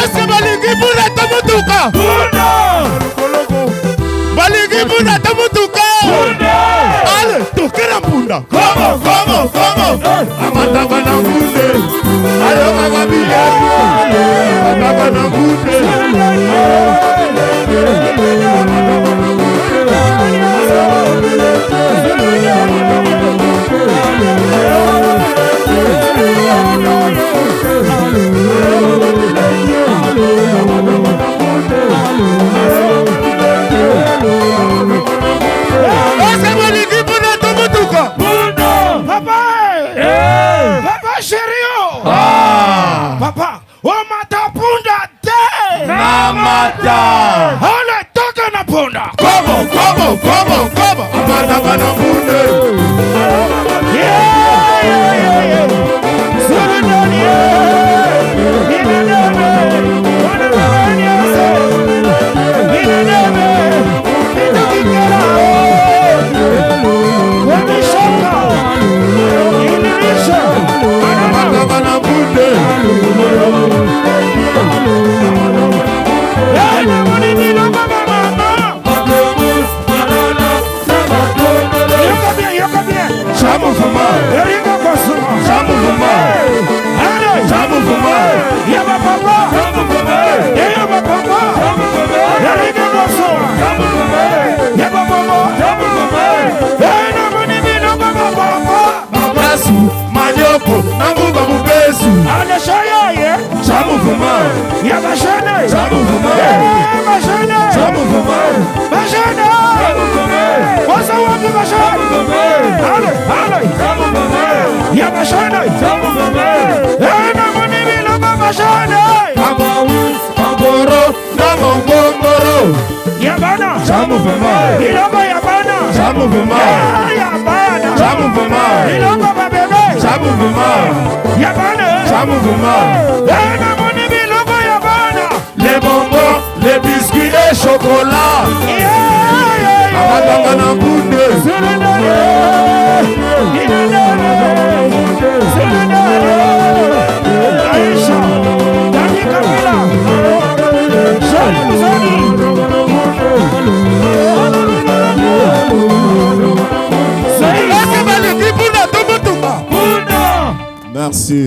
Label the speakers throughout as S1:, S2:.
S1: Eske balingi buna to motuka? Balingi buna to motuka? Ale tokela mpunda. Komo komo komo. Amataka na ngunde. Ayokaka biloko. Amataka na ngunde. Eske bolingi mpuna to motuka?
S2: Papa!
S1: Eh!
S2: Papa chério!
S1: Ah!
S2: Papa, omata punda te!
S1: Namata!
S2: Ole toka na punda!
S1: Komo komo komo komo. Amataka na ngunde.
S2: Yeah, yeah, yeah, yeah. Zulundani, yeah. Inenebe, wanababanyase. Inenebe, itukikela, oh. Wameshoka. Iliisha.
S1: Amataka na ngunde.
S2: Eh, namoni biloko ba mama. Yoka bien, yoka bien.
S1: Chamu fuma.
S2: Eringa kosuma.
S1: Chamu fuma.
S2: Allez.
S1: Chamu fuma.
S2: Ya ba papa. Ya ba papa. Eringa kosuma. Ya ba papa. Eh, namoni biloko ba papa.
S1: Mabasu, manioko, na nguba mubesu.
S2: Allez, shaya, ye.
S1: Chamu fuma.
S2: Ya ba shene.
S1: Chamu fuma.
S2: Eh, ba shene.
S1: Chamu fuma.
S2: Ba shene. Wasa wapi ba shene? Allez, allez. Ya ba shene. Eh, namoni biloko ba shene.
S1: Mangoro, na mangongoro.
S2: Ya bana.
S1: Chamu fuma.
S2: Biloko ya bana.
S1: Chamu fuma.
S2: Eh, ya bana.
S1: Chamu fuma.
S2: Biloko ba bebe.
S1: Chamu fuma.
S2: Ya bana.
S1: Chamu fuma.
S2: Eh, namoni biloko ya bana.
S1: Les bonbons, les biscuits et chocolat.
S2: Yeah, yeah, yeah.
S1: Amatanga na ngunde.
S2: Zulundale, inendele, zulundale. Aisha, Dani Kabila, Shani Mzani.
S1: Eske balingi mpunda to motuka? Merci.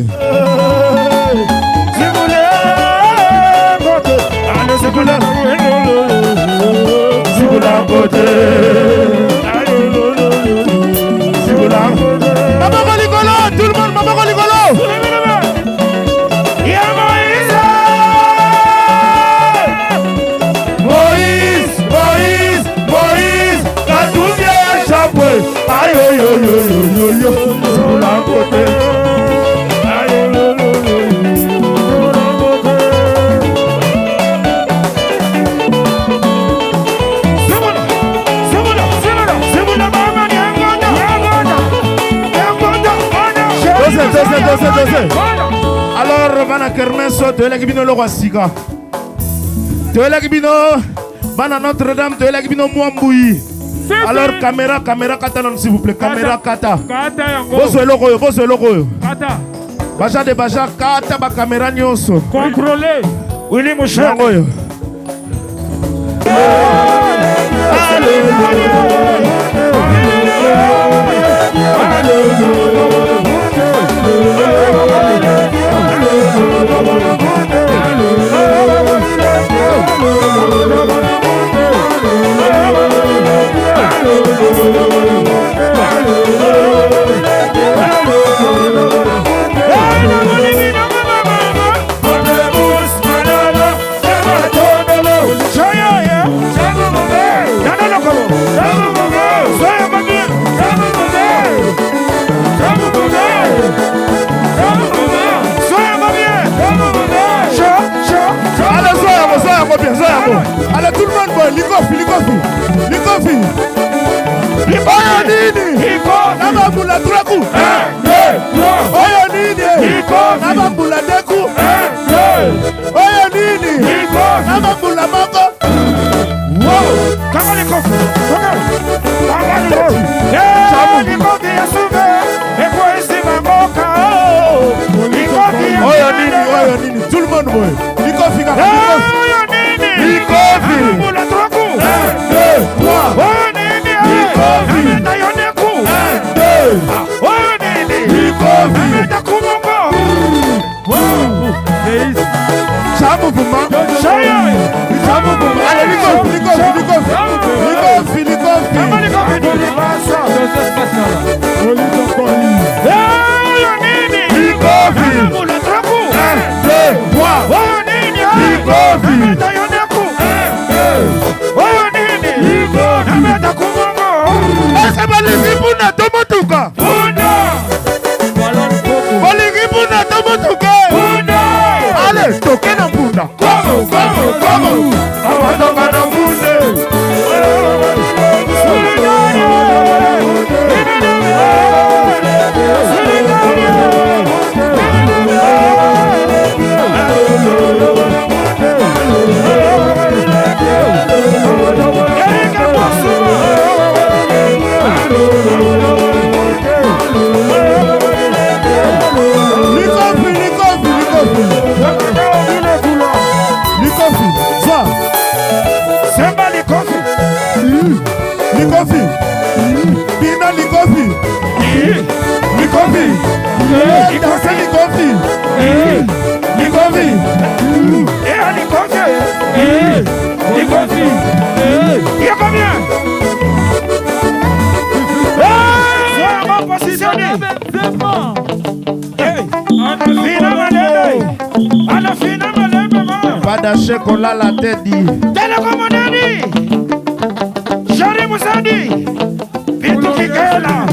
S1: Maboko likolo, tout le monde, maboko likolo. Moïse, Moïse, Moïse, Katumbi Chapwe. Aïe, yo, yo, yo, yo, yo, Zibula côté. Dose, dose, dose, dose. Alors, bana kermesse, toyelaki bino eloko ya sika. Toyelaki bino bana Notre-Dame, toyelaki bino mwa mbuyi. Alors, caméra, caméra, kata nanu s'il vous plaît. Caméra, kata.
S3: Kata yango.
S1: Bozwa eloko oyo, bozwa eloko oyo.
S3: Kata.
S1: Baja de baja kata ba caméra nyonso.
S2: Contrôler. Willy Mouchon.
S1: Yango oyo. Allez, zoa yango, zoa yango bien, zoa yango. Allez, tout le monde, boy, likofi, likofi, likofi. Oyo nini? Na bambula trois coups. Oyo nini? Na bambula deux coups. Oyo nini? Na bambula moko. Oyo nini? Oyo nini? Tout le monde, boy. Likofi kaka, likofi. Likofi. 1, 2, 3. Likofi. 1, 2. Likofi. Ça mouvement. Ça mouvement. Allez, likofi, likofi, likofi. Likofi, likofi. Likofi. 1, 2, 3. Likofi. Ese balingi mpuna to motuka. Balingi mpuna to motuka. Allez, toke na mpunda. Komo, komo, komo. Abatonga na mpunda. Likofi, likofi, likofi. Likofi. Zwa. Likofi. Bina likofi. Likofi. Danse likofi. Likofi. Badache kolala te di.
S2: Jerry Moussadi, Pinto Kikela,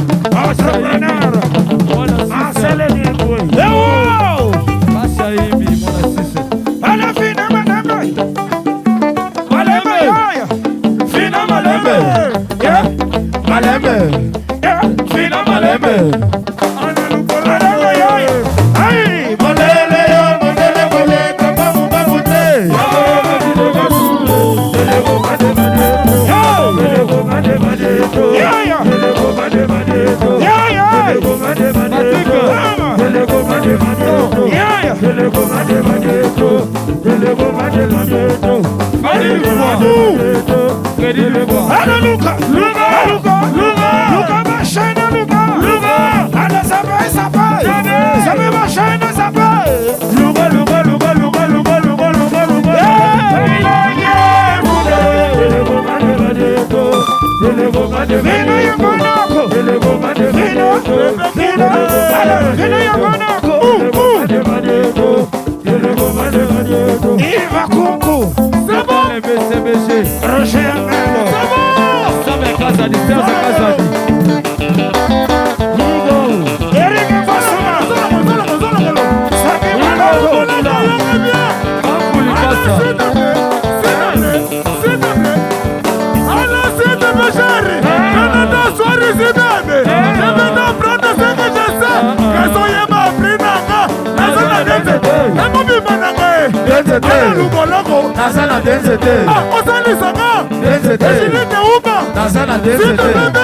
S2: entrepreneur, Marcel Ewo, Ala Fina Malembe, Malembe, Yaya, Fina Malembe, yeah,
S1: Malembe.
S2: yeah, Fina Malembe,
S1: Malembe.
S2: Malembe, Yaya, Aïe,
S1: Molele yo, molele moleka, babu babu te.
S2: Yaya, Yaya, Mama, Yaya, Ala Luka, Luka, Luka, Luka, Machine, Luka, Luka, Ala Sape, Sape, Sape, Machine, Sape. Vino Yogonoko, Vino, Vino, Ala Vino Yogonoko, Iva Kunku, Roger Melo, Eric Basuma, Sabi Maloko,
S1: Denze te. Naza na denze te.
S3: Osalisaka
S1: Denze te.
S3: esilite uba
S1: Naza na denze te.
S3: Sibebe,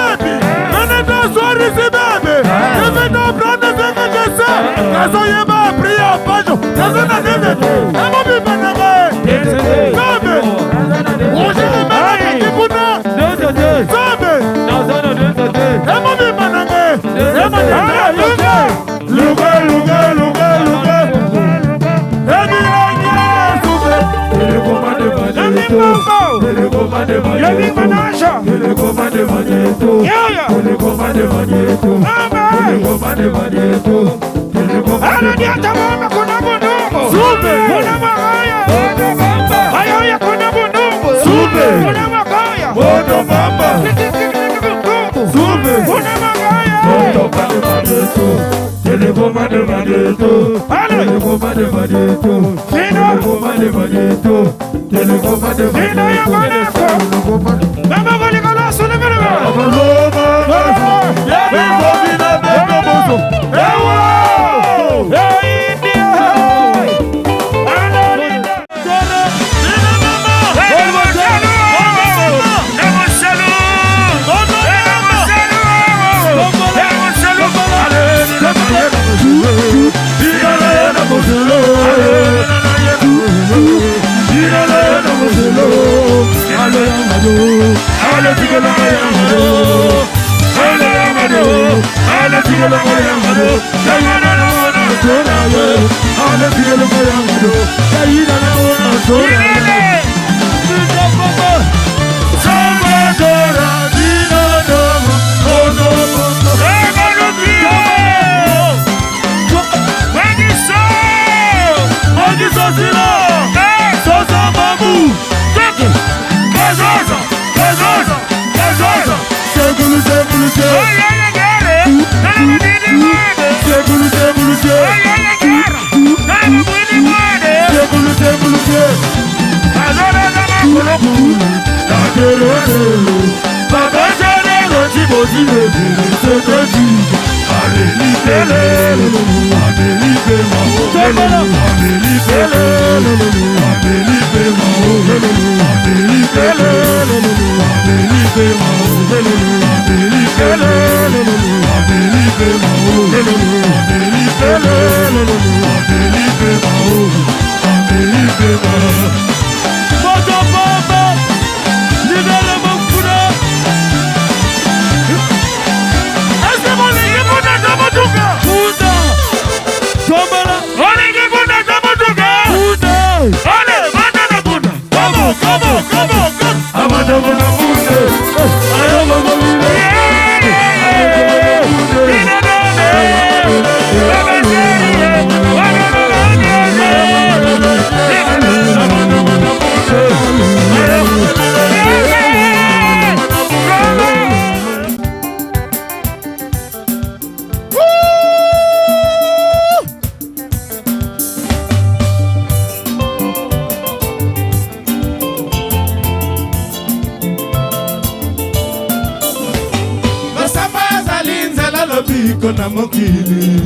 S1: Na mokili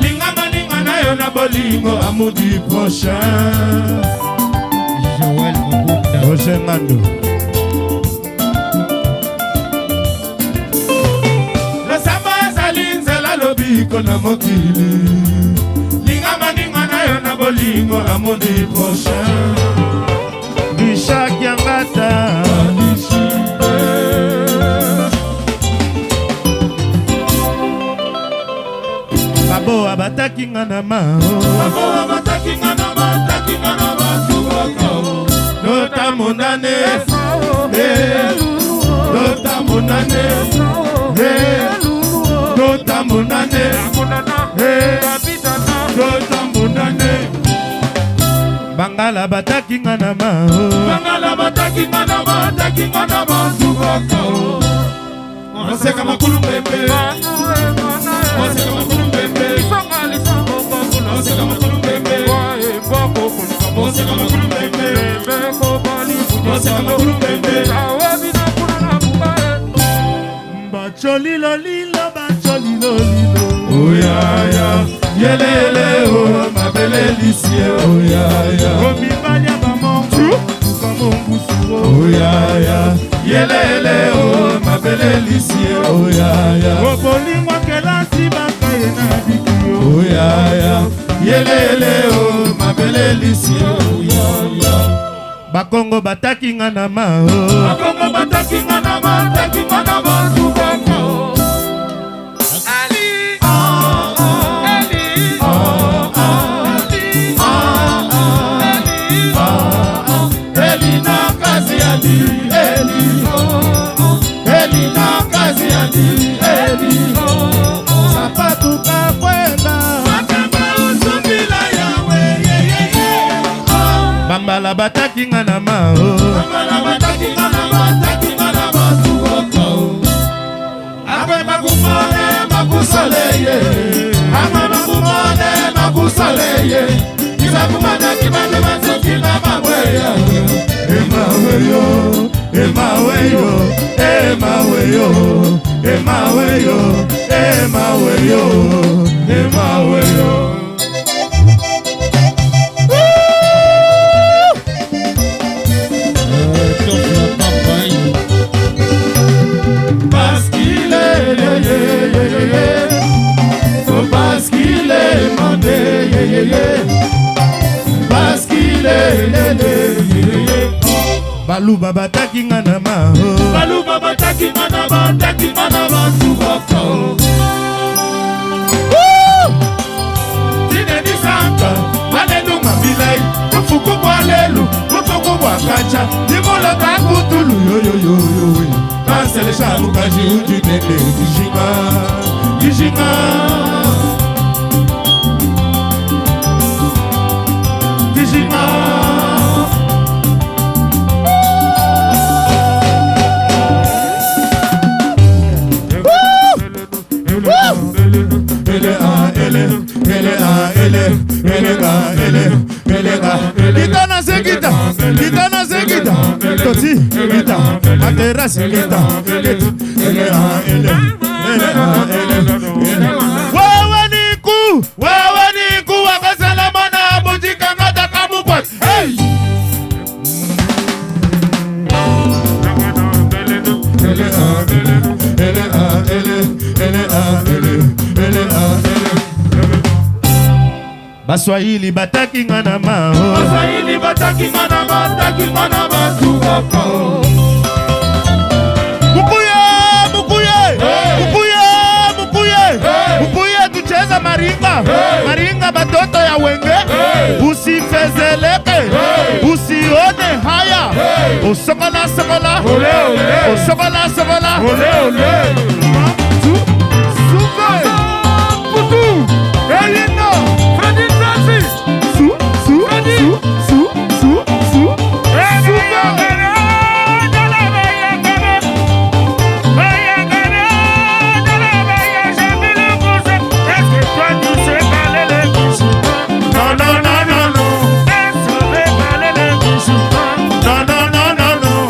S1: linga moninga na yo na bolingo amour du prochain.
S2: Joël Mobunda
S1: Roger Ngando. Losambo ezali nzela lobiko na mokili linga moninga na yo na bolingo amour du prochain. Richard Kiangata Baboa batakinga na mao Baboa batakinga na batakinga na basuboko Lota mondane Lota mondane Lota mondane Lota mondane Bangala batakinga na mao Bangala batakinga na batakinga na basuboko Oseka makulu mbembe Oseka makulu mbembe Oseka makulu mbembe Oseka makulu mbembe Oseka makulu mbembe Bacholilo lilo bacholilo lilo Oyaya yelele o mabele lisie oyaya Omibali ya bamongo kamongusu oyaya yelele o mabele lisie oyaya Obolingwa kelasi bakaye na bikio Oyaya yelele o mabele lisi Bakongo bataki nga na ma o.
S2: Bakongo bataki nga na ma, taki nga na ma, tubaka o. Ali, Ali, Ali, Ali,
S1: Eli na kazi ya di Eli Eli na kazi ya di Eli Sapatu kakwenda
S2: Matamba usumbila yawe, ye, ye, ye.
S1: Bambala bataki nga na ma o.
S2: Bambala bataki nga na ma, taki nga na ma, tubaka o. Ape makumone makusale ye, ape makumone makusale ye. Kizakumana kibande matsuki na mabweya.
S1: Emaweyo, emaweyo, emaweyo, emaweyo, emaweyo, emaweyo.
S2: Parce qu'il est, ye, ye, ye, ye, ye. Oh, parce qu'il est mandé, ye, ye, ye. Parce qu'il est, ye, ye, ye, ye.
S1: Baluba bataki nga na ma o.
S2: Baluba bataki nga na ba, taki nga na ba, tubaka o.
S1: Tineni sanka, manenunga bilai, bufuku bwa lelu, bufuku bwa kacha, dimulota kutulu yo yo yo yo. Kansele shamukaji ujinene dijinga, dijinga. Dijinga. Ele a ele, ele a ele, ele a ele, ele a. Kita na se kita, kita na se kita. Toti kita, materasi kita. Ele a ele, ele a ele, ele. Wewe ni ku, wewe ni ku wakasalama na mujikanga takamukwa. Hey! Ele a ele, ele a ele, ele a ele, ele a ele. Baswahili bataki nga na ma o.
S2: Baswahili bataki nga na ba, taki nga na ba, tubaka o.
S1: Mukuye, mukuye,
S2: Hey!
S1: mukuye, mukuye,
S2: Hey!
S1: mukuye, tucheza maringa,
S2: Hey!
S1: maringa batoto ya wenge,
S2: Hey!
S1: usifezeleke,
S2: Hey!
S1: usione haya,
S2: Hey!
S1: osokola sokola,
S2: Ole, ole.
S1: osokola sokola,
S2: Ole, ole.
S1: Tu, suve,
S2: Putu.
S1: elino,
S2: Freddy Francis.
S1: su, su, su, su, su, su, suve. Non, non, non, non, non, non, non, non, non, non.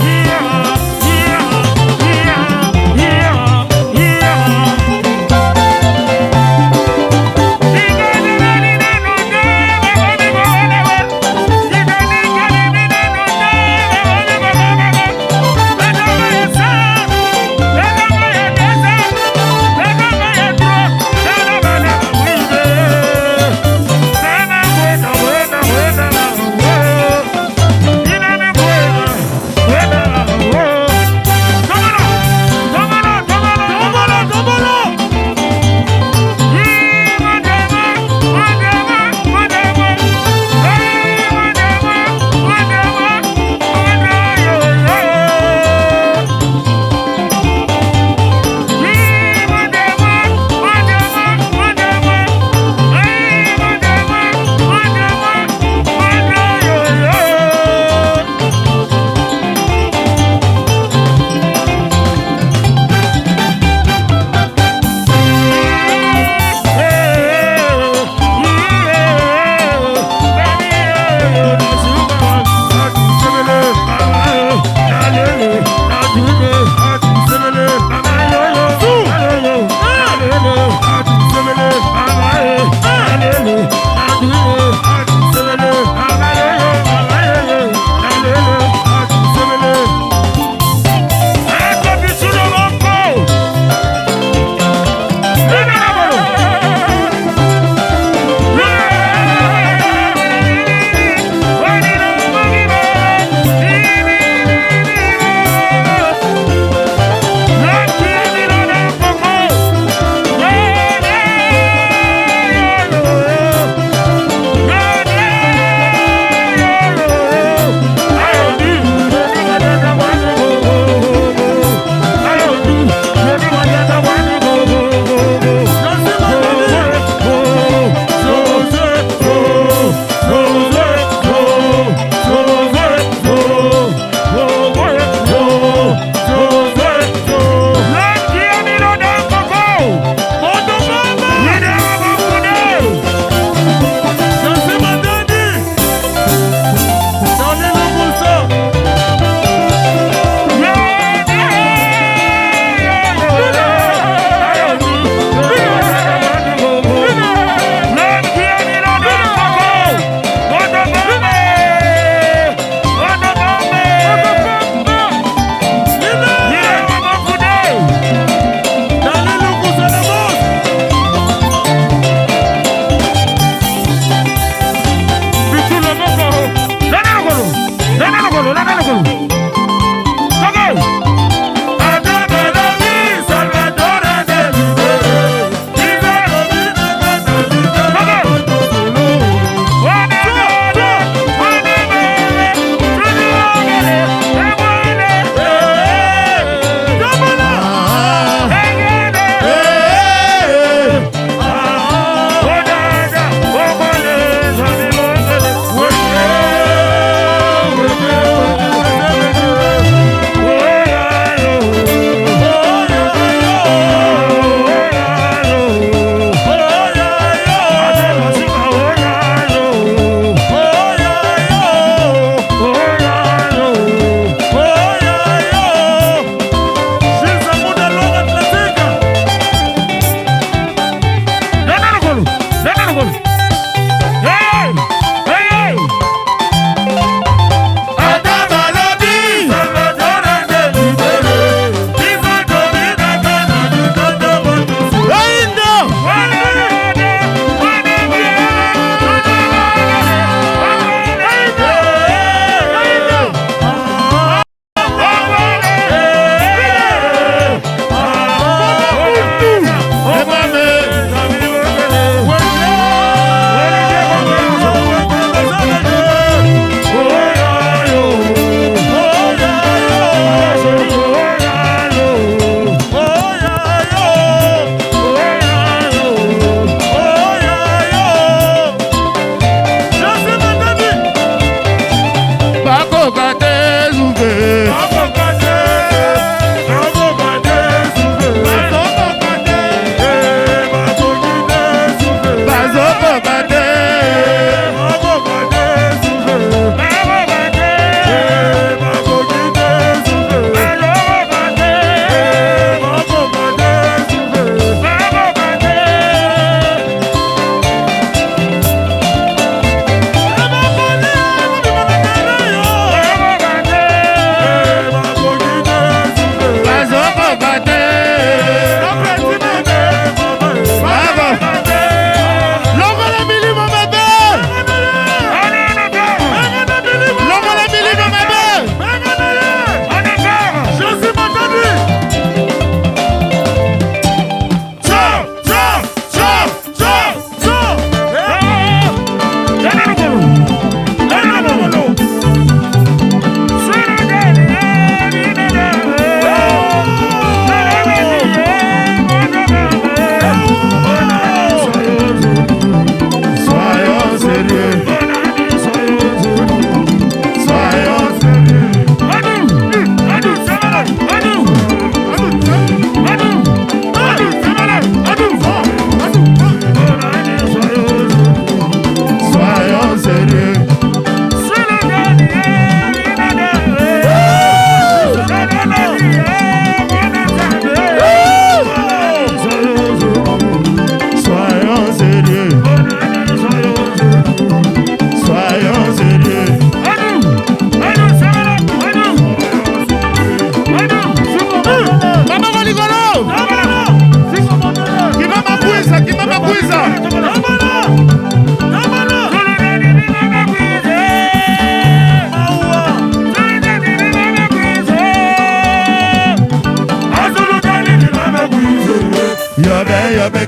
S1: Yobe,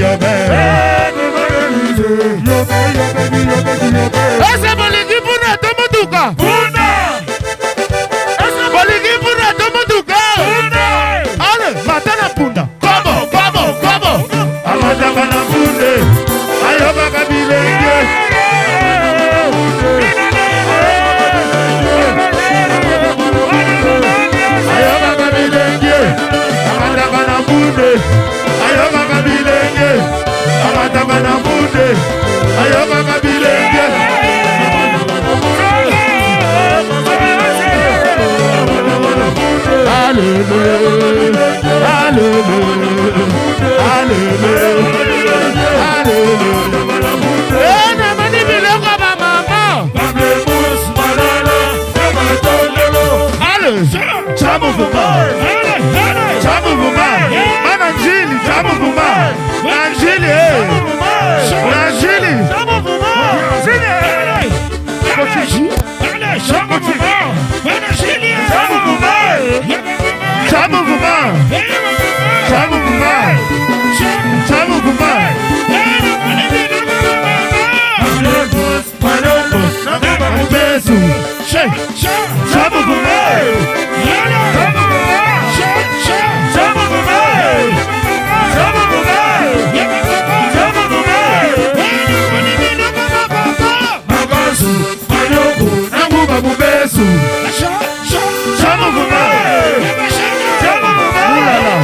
S1: yobe. Ese bolingi mpuna to motuka? Bolingi mpuna to motuka? Ale, mata na punda. Kobo, kobo, kobo. Amataka na mpunde, ayokaka bilenge. Ayokaka bilenge, amataka na mpunde, ayokaka bilenge, amataka na mpunde, ayokaka bilenge. Alléluia, alléluia, alléluia, alléluia. Eh, namoni biloko ba mama. Allez, cha mouvement, cha mouvement. Bana Njili, cha mouvement. Na Njili, eh. Na Njili. Cha mouvement, cha mouvement, cha mouvement. Mbesu, cha mouvement. Nanguba mubesu. Cha mouvement. Oulala.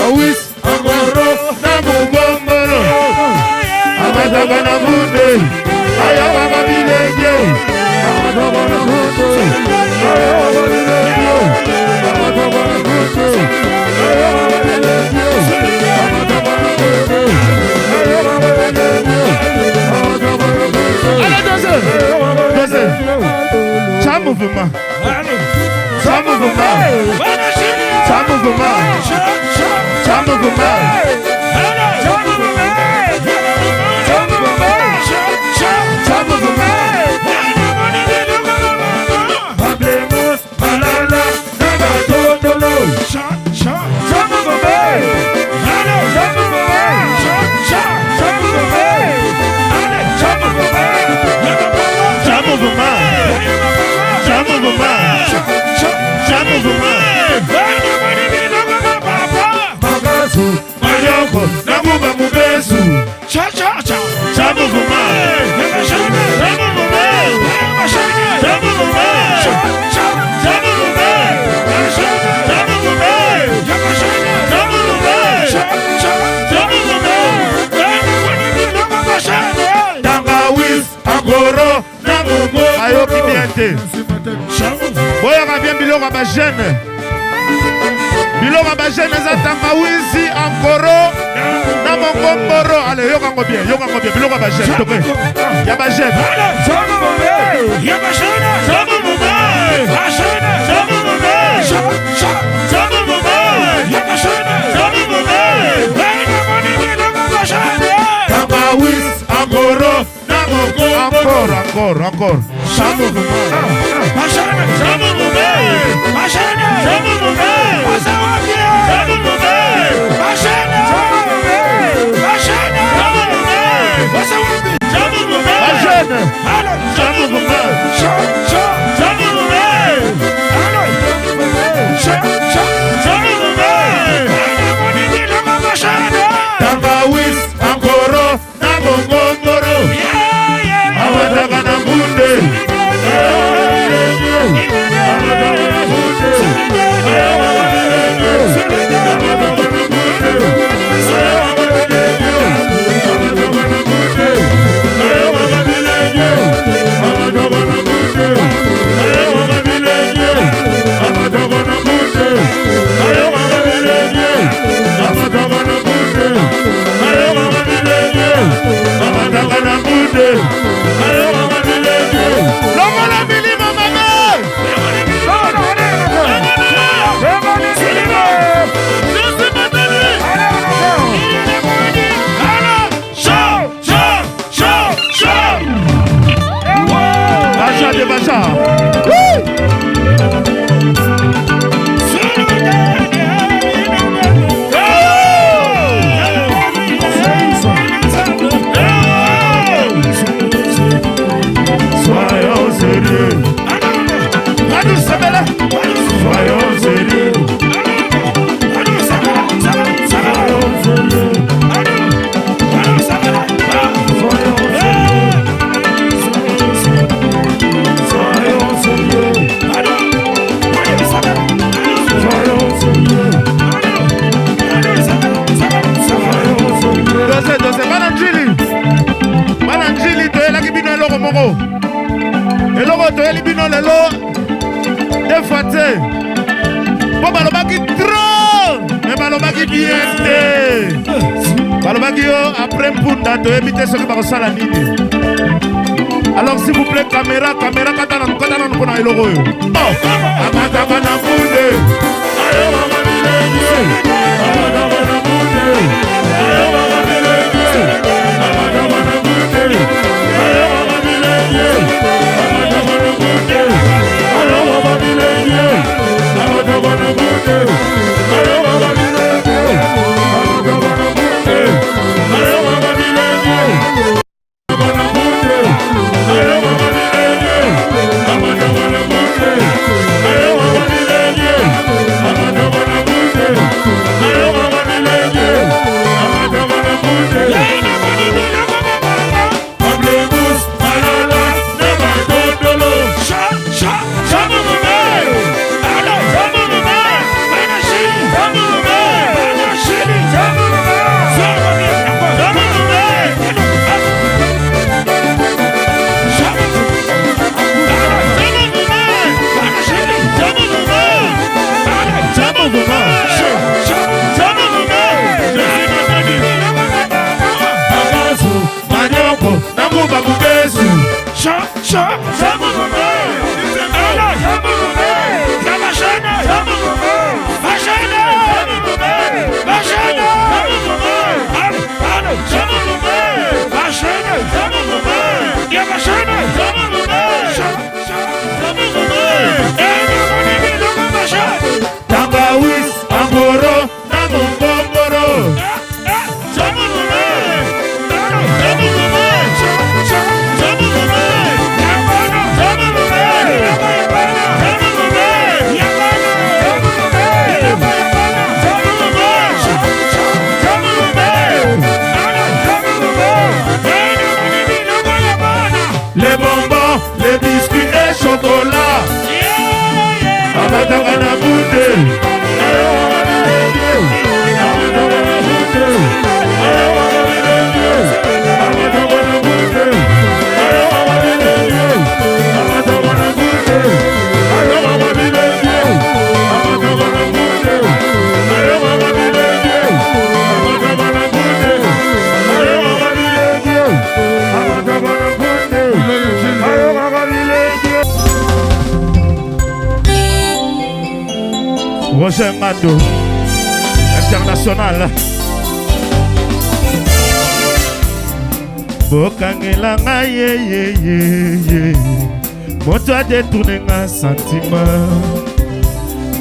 S1: Awis, angoro, na mugomboro. Amataka na munde, ayabaka bilenge. Amataka na munde, ayabaka bilenge. Amataka na munde, ayabaka bilenge. Amataka na munde, ayabaka bilenge. Amataka na munde. Allez, dansez. Dansez. Cha mouvement. Cha mouvement. Cha mouvement. Cha mouvement. Cha mouvement. Cha mouvement. Cha mouvement. Cha mouvement. Mayoko, nanguba mubesu. Cha mouvement. Cha mouvement. Cha mouvement. Cha mouvement. Cha mouvement. Cha mouvement. Cha mouvement. Tangawis, angoro, na mungo. Ayoki bien te. Boyoka bien biloko ya bajeune. Biloko ya bajeune eza tangawisi, ankoro na mongomboro. Ale, yokango bien, yokango bien, biloko ya bajeune toke ya bajeune. Tangawis, angoro na mongo. Encore, encore, encore. Cha mouvement. Cha mouvement. Cha mouvement. Cha mouvement. Bajeune. Cha mouvement. Cha mouvement. Cha mouvement. Tangawis, angoro na mongongoro. Amataka na mbunde. fois te mpo balobaki trop me balobaki bien te. Balobaki yo après mpunda, toyebi te soki bakosala nini. Alors, s'il vous plaît, caméra, caméra, kata nanu, kata nanu mpona eloko oyo. Amataka na mbunde. Tangawis, angoro na mongomboro. Les bonbons, les biscuits et chocolat. Amataka na bunde. Roger Ngando international, bokangela ngai yeyeyeye. Moto adétourner nga sentiment,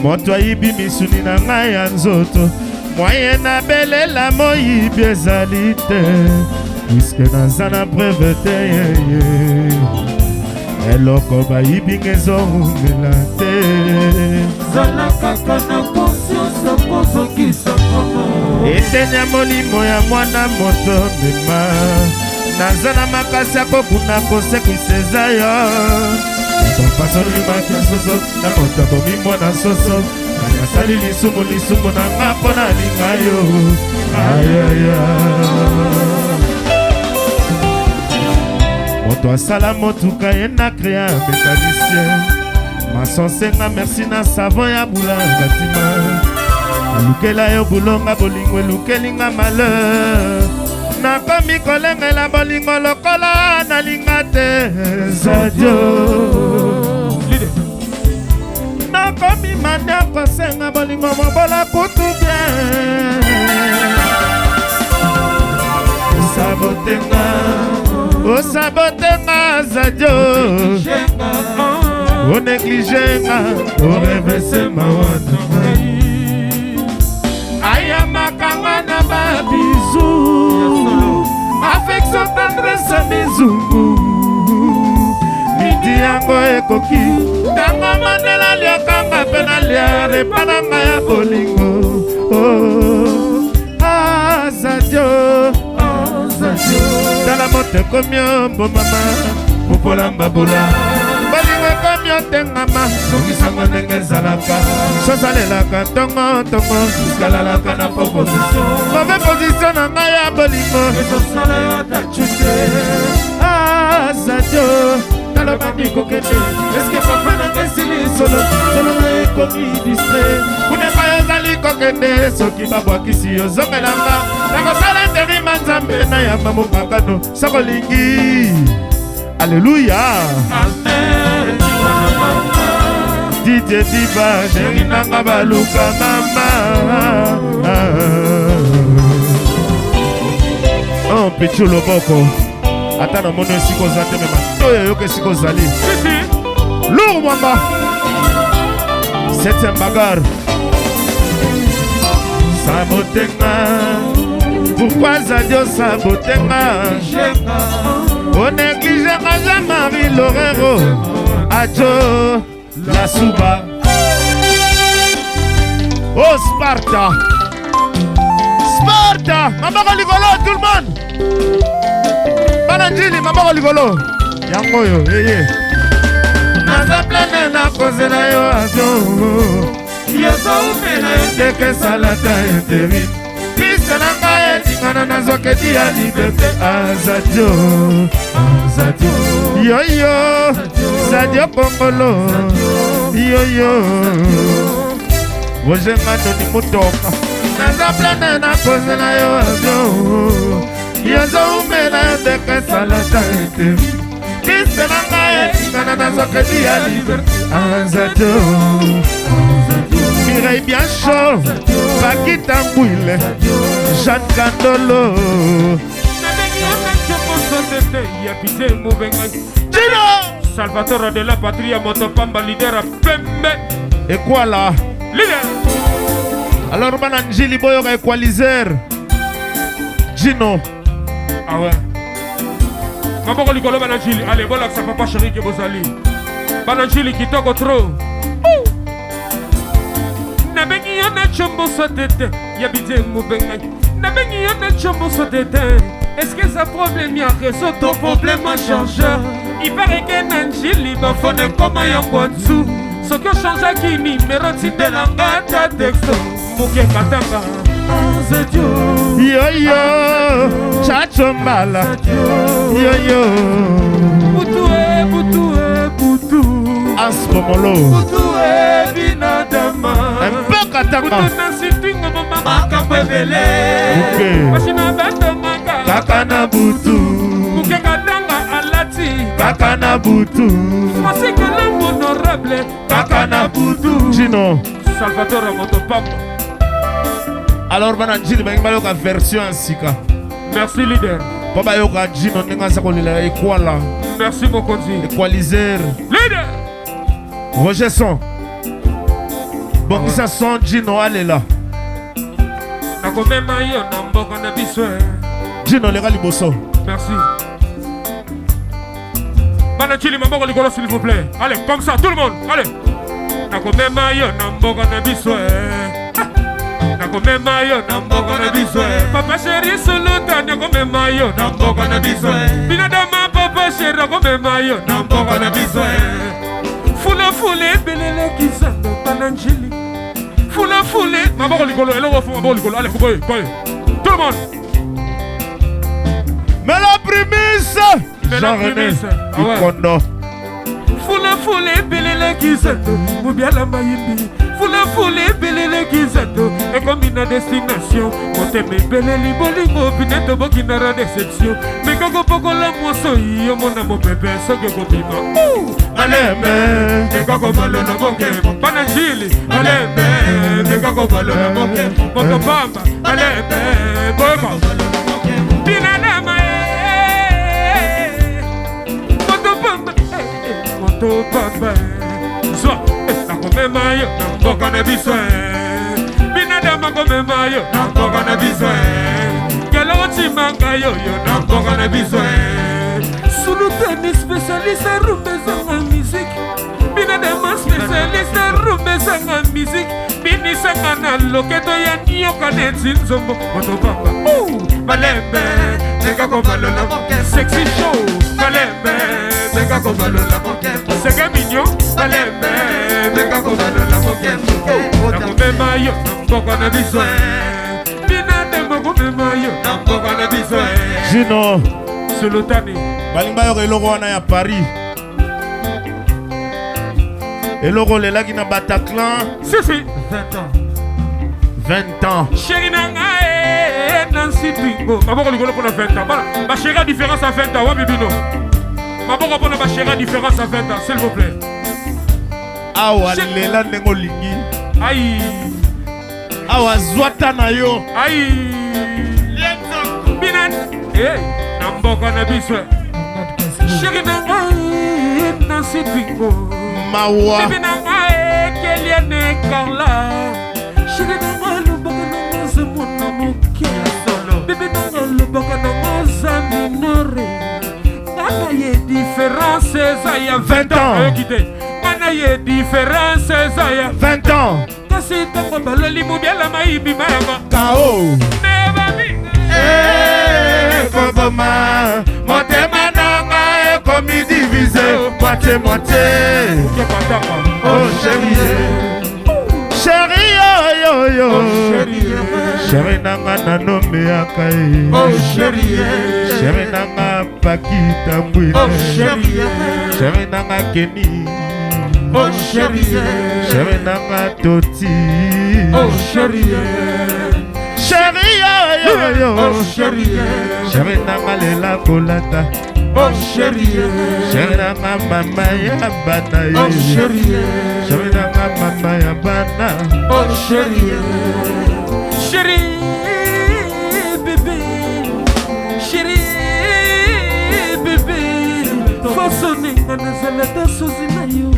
S1: moto ayibi misuni na ngai ya nzoto. Moyen nabelela moyibi ezali te, puisque naza na preuve te. Yeye, eloko bayibi nga ezowumela te.
S2: Zala kaka na conscience, kozongisa kongo.
S1: Eteni ya molimo ya mwana moto mema, naza na makasi ya kokuna, kosekwisa eza yo. Bapasolimaki ya soso na moto abomi mwana soso. Kani asali lisumu? Lisumu na nga mpo nalinga yo. Ayaya, moto asala motuka, ye na créa mécanicien. Maçon senga merci na savon ya bula batima. Alukela yo bulonga, bolingo elukelinga malheur. Nakomi kolengela bolingo lokola nalinga te. Zadio, nakomi manda kosenga bolingo, mobola kutu bien. Osabotenga, osabotenga Zadio, onégliger nga, orevese mawa na ngai. Ayambakanga na babisous, affection, tendresse, mizungu. Midi yango ekoki, ntango mandela liakanga mpe nalia repas na ngai ya bolingo. Oh, Azadio, tala moto ekomi ombomama.
S2: Popola mbabula.
S1: Bolingo ekomi otengama.
S2: Songisango ndenge ezalaka.
S1: Sosalelaka ntongo ntongo.
S2: Kalalaka na proposition.
S1: Mauvais position na ngai ya bolingo.
S2: Ezosala yo ata cute.
S1: Azadio,
S2: Tala bandi kokende, eske papa nanga esili?
S1: solo solo na ekomi distrait kuna epai ozali kokende soki babwakisi yo zongelanga nakosala nterima nzambe na yamba mopakano soko olingi aleluya Didier Diba sheri nanga baluka mama oh, pichu loboko ata namoni esika oza te me matoyo eyoka esika ozali lourd mwamba septième bagarre sabotenga pourquoi zadio sabotenga onégligera Jean-Marie Lorero ajo la suba oh Sparta Sparta maboko likolo tout le monde bana njili maboko likolo yango oyo eye naza plene nakozela yo avion yozoumela ndeke salata interim piste na ngai etingana nazwaketi ya liberte azadio azadio yoyo zadio kongolo yoyo roger ngandoni mutoka naza plene nakozela yo avion yozoumela ndeke salata interim piste na ngai etingana nazwaketi ya liberté azadio Mireille Biancho Bakita Mbwile Jeanne Kandolo Gino
S2: Salvatore de la Patria moto pamba leader pembe
S1: Ekwala
S2: leader
S1: Alors bana Njili boyoka equalizer Gino
S2: Ah ouais. Maboko likolo bana Njili. Allez, bolakisa papa chéri ke bozali. Bana Njili kitoko trop. Nabengi yo na chombo tete ya bidie mobengai. Nabengi yo na chombo tete. Est-ce que ça problème ya réseau to problème ya chargeur? Il paraît que na Njili bafone ekoma ya Ngwanzu. Soki ochangeaki nimero tindelanga ata texto. Moke katanga.
S1: Yoyo Chacho Mbala Yoyo
S2: Butu e butu e butu.
S1: Asbomolo
S2: Butu e binadama.
S1: Mpe katanga
S2: Butu na sitingo mama makambo ebele.
S1: Ok.
S2: Mashina batomaka.
S1: Kaka na butu
S2: Moke katanga alati.
S1: Kaka na butu
S2: Francis Kalambo honorable.
S1: Kaka na butu Gino
S2: Salvatore Motopamba.
S1: Alors bana Njili balingi bayoka version ya sika
S2: Merci leader.
S1: mpo bayoka Gino ndenge aza kolela ekwala
S2: Merci mokonzi.
S1: equalizer
S2: Leader.
S1: Roger son bongisa son Gino alela
S2: Nakomema yo na mboka na biso. eh.
S1: Gino leka liboso
S2: Merci. Bana Chili, maboko likolo s'il vous plaît. Allez, comme ça, tout le monde. Allez. Nakomema yo na mboka na biso. eh. Ah. Nakomema yo na mboka na biso. eh. Papa chéri suluta nakomema yo na mboka na biso. eh. Binadama papa chéri nakomema yo na mboka na biso. eh. Fula fula ebelelaki zando bana Njili. Fula fula maboko likolo eloko fu maboko likolo. Allez, boye, boye. Tout le monde.
S1: Mela Primis
S2: Mela
S1: Jean-René
S2: Primis. Ah ouais.
S1: Ikondo
S2: fulafula ebelelaki zato mobiala mayimbi fulafula ebelelaki zato ekomi na destination motema ebeleli bolingo pine toboki na ra deception mekako pokola mwoso yomona mopepe soki okobima
S1: Malembe
S2: mekako balona moke bana njili malembe mekako balona moke moto pamba malembe boyeba binadama moto pamba eh, moto pamba zwa eh, nakomema yo na mboka na biso eh. binadama komema yo na mboka na biso eh. keloko timanga yo yo na mboka na biso eh. sulutani spécialiste rumba ezanga musique binadama spécialiste rumba ezanga musique binisanga na loketo ya nioka neti nzombo moto pamba Ouh, malembe mekakobalola sexy show malembe mekakobalola seke mignon malembe mekakobalola nakomema yo na mboka na biso eh. binadama komema yo na mboka na biso eh.
S1: Gino
S2: sulutani
S1: balingi bayoka eloko wana ya Paris Eloko olelaki na Bataclan.
S3: Si si.
S2: 20 ans.
S1: 20 ans.
S3: Chéri na ngai Nancy Twingo. Maboko likolo mpona 20 ans. Bana, ba chéri ya différence à 20 ans, wapi bino? Maboko mpona ba chéri ya différence à 20 ans, s'il vous plaît.
S1: Awa lela ndenge olingi.
S3: Aïe.
S1: Awa zwata na yo.
S3: Aïe. Binan. Eh, na mboka na biso. Chéri na ngai Nancy Twingo.
S1: Mawa.
S3: Bébé na ngai Keliane Carla. Chéri na ngai lobaka na ngai oza mwana moke. Bébé na ngai lobaka na ngai oza minore. Nga na ye différence eza ya
S1: 20 ans.
S3: Oyoki te. Nga na ye différence eza ya
S1: 20 ans.
S3: Kasi ntango baloli mobiala mayibi mayanga.
S1: K.O.
S3: Nebami.
S1: Eh, koboma motema na ngai ekomi divise moitié moitié. Oh chérie, chérie yo yo yo, chérie na nga nanomeyaka ye.
S2: Oh chérie.
S1: Chérie na nga Pakita Mbwine.
S2: Oh chérie.
S1: Chérie na nga Kenny.
S2: Oh chérie.
S1: Chérie na nga Toti.
S2: Oh chérie.
S1: Chérie yo yo yo.
S2: Oh chérie.
S1: Chérie na nga lela kolata.
S2: Oh chérie.
S1: Chérie na nga mama ya bana ye.
S2: Oh chérie.
S1: Chérie na nga mama ya bana.
S2: Oh chérie.
S3: Chérie bébé. Chérie bébé. Façonninga nazala ta sozi na yo.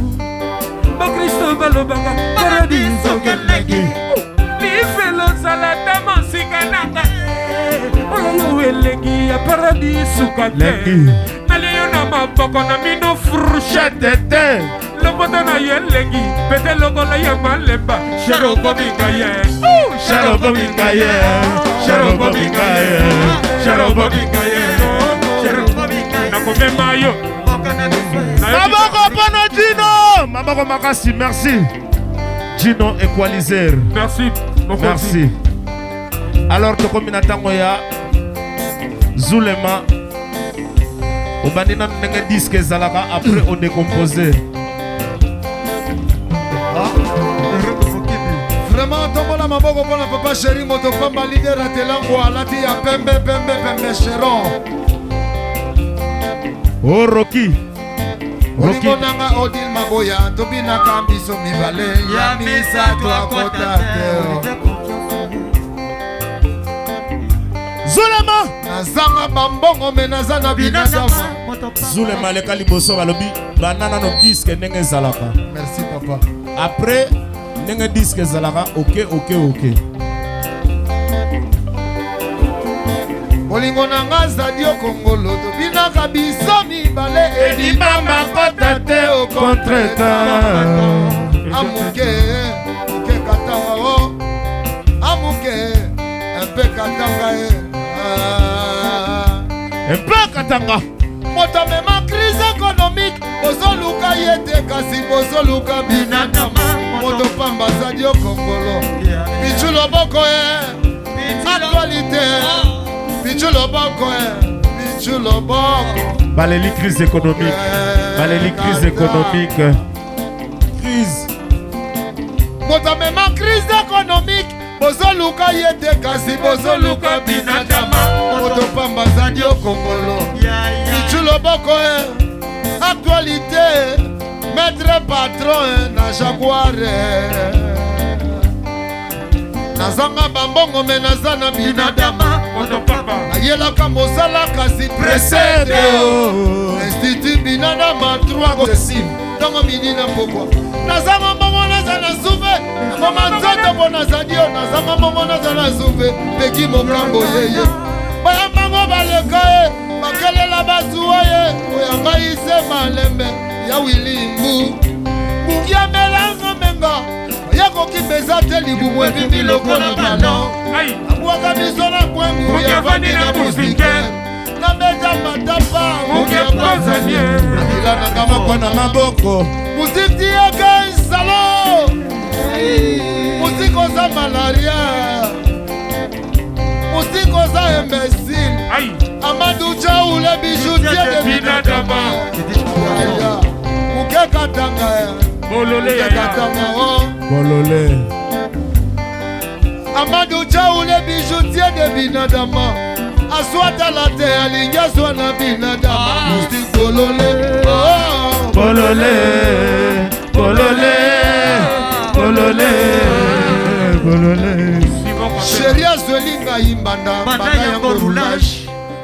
S3: Bakristo balobaka paradiso keleki. Lifelo ozala ta mosika nanga. Oyo elengi ya paradiso ka te.
S1: Lengi.
S3: Nali yo na maboko na mino fourchette.
S1: Chetete.
S3: Lopoto na ye elengi pete lokola ya malemba. Chérie okominga ye.
S1: Chérie okominga ye. Chérie okominga ye. Chérie okominga ye.
S3: Nakomema yo.
S1: Maboko mpona Gino. Maboko makasi, merci. Gino Equalizer.
S3: Merci.
S1: Merci. Alors tokomi na ntango ya Zulema. Obandi nanu ndenge disque ezalaka après o décomposer.
S2: Vraiment tombola maboko mpona papa chéri moto pamba leader atelango alati ya pembe pembe pembe cheron.
S1: Oh Rocky. Rocky.
S2: Olingo nanga Odile Maboya tobinaka biso mibale ya misato akota te.
S1: Zulema.
S2: Nazanga bambongo me naza na binadama.
S1: Zulema aleka liboso balobi banda nano disque ndenge ezalaka.
S2: Merci papa.
S1: Après ndenge disque ezalaka ok ok ok.
S2: Bolingo nanga Zadio Kongolo tobinaka biso mibale
S1: Edibamba kota te au contretemps.
S2: Amuke muke katanga o amuke mpe katanga e.
S1: Mpe katanga.
S2: Moto amema crise économique bozoluka ye te kasi bozoluka binadama. Moto pamba Zadio Kongolo Pichu loboko e actualité Pichu loboko e Pichu loboko.
S1: Baleli crise économique. Baleli crise économique. Crise.
S2: Moto amema crise économique bozoluka ye te kasi bozoluka binadama. Moto pamba Zadio Kongolo Pichu loboko e actualité maître patron e na Jaguar e. Nazanga bambongo me naza na binadama. Nayelaka mosala kasi presse te. Institut binadama 3 kosim ntongo midi na pokwa. Nazanga mbongo naza na zuve ngoma nzoto mpo nazali yo. Nazanga mbongo naza na zuve peki mokambo yeye. Bayambango baleka ye bakelela bazuwa ye oya ngai se malembe ya wilimbu. Bungi amelanga menga yakokimeza te libumu ebimbi lokola ballon. Abwaka biso na bwengu yavandi na muzike. Nabeta matapa
S3: Mungi akozanie.
S2: Akila nanga moko
S1: na maboko.
S2: Muziki tiaka salo. Muziki oza malaria. Muziki oza imbécile. Amadou Diaw le bijoutier de Binadama. Muke katanga.
S3: Bolole yaya.
S1: Bolole.
S2: Amadou Diaw le bijoutier de Binadama. Aswata la te alingi azwa na Binadama. Ah. Moustique bolole. Oh.
S1: Bolole. Bolole. Bolole. Bolole.
S2: Chérie azweli ngai mbanda mbanda yango roulage.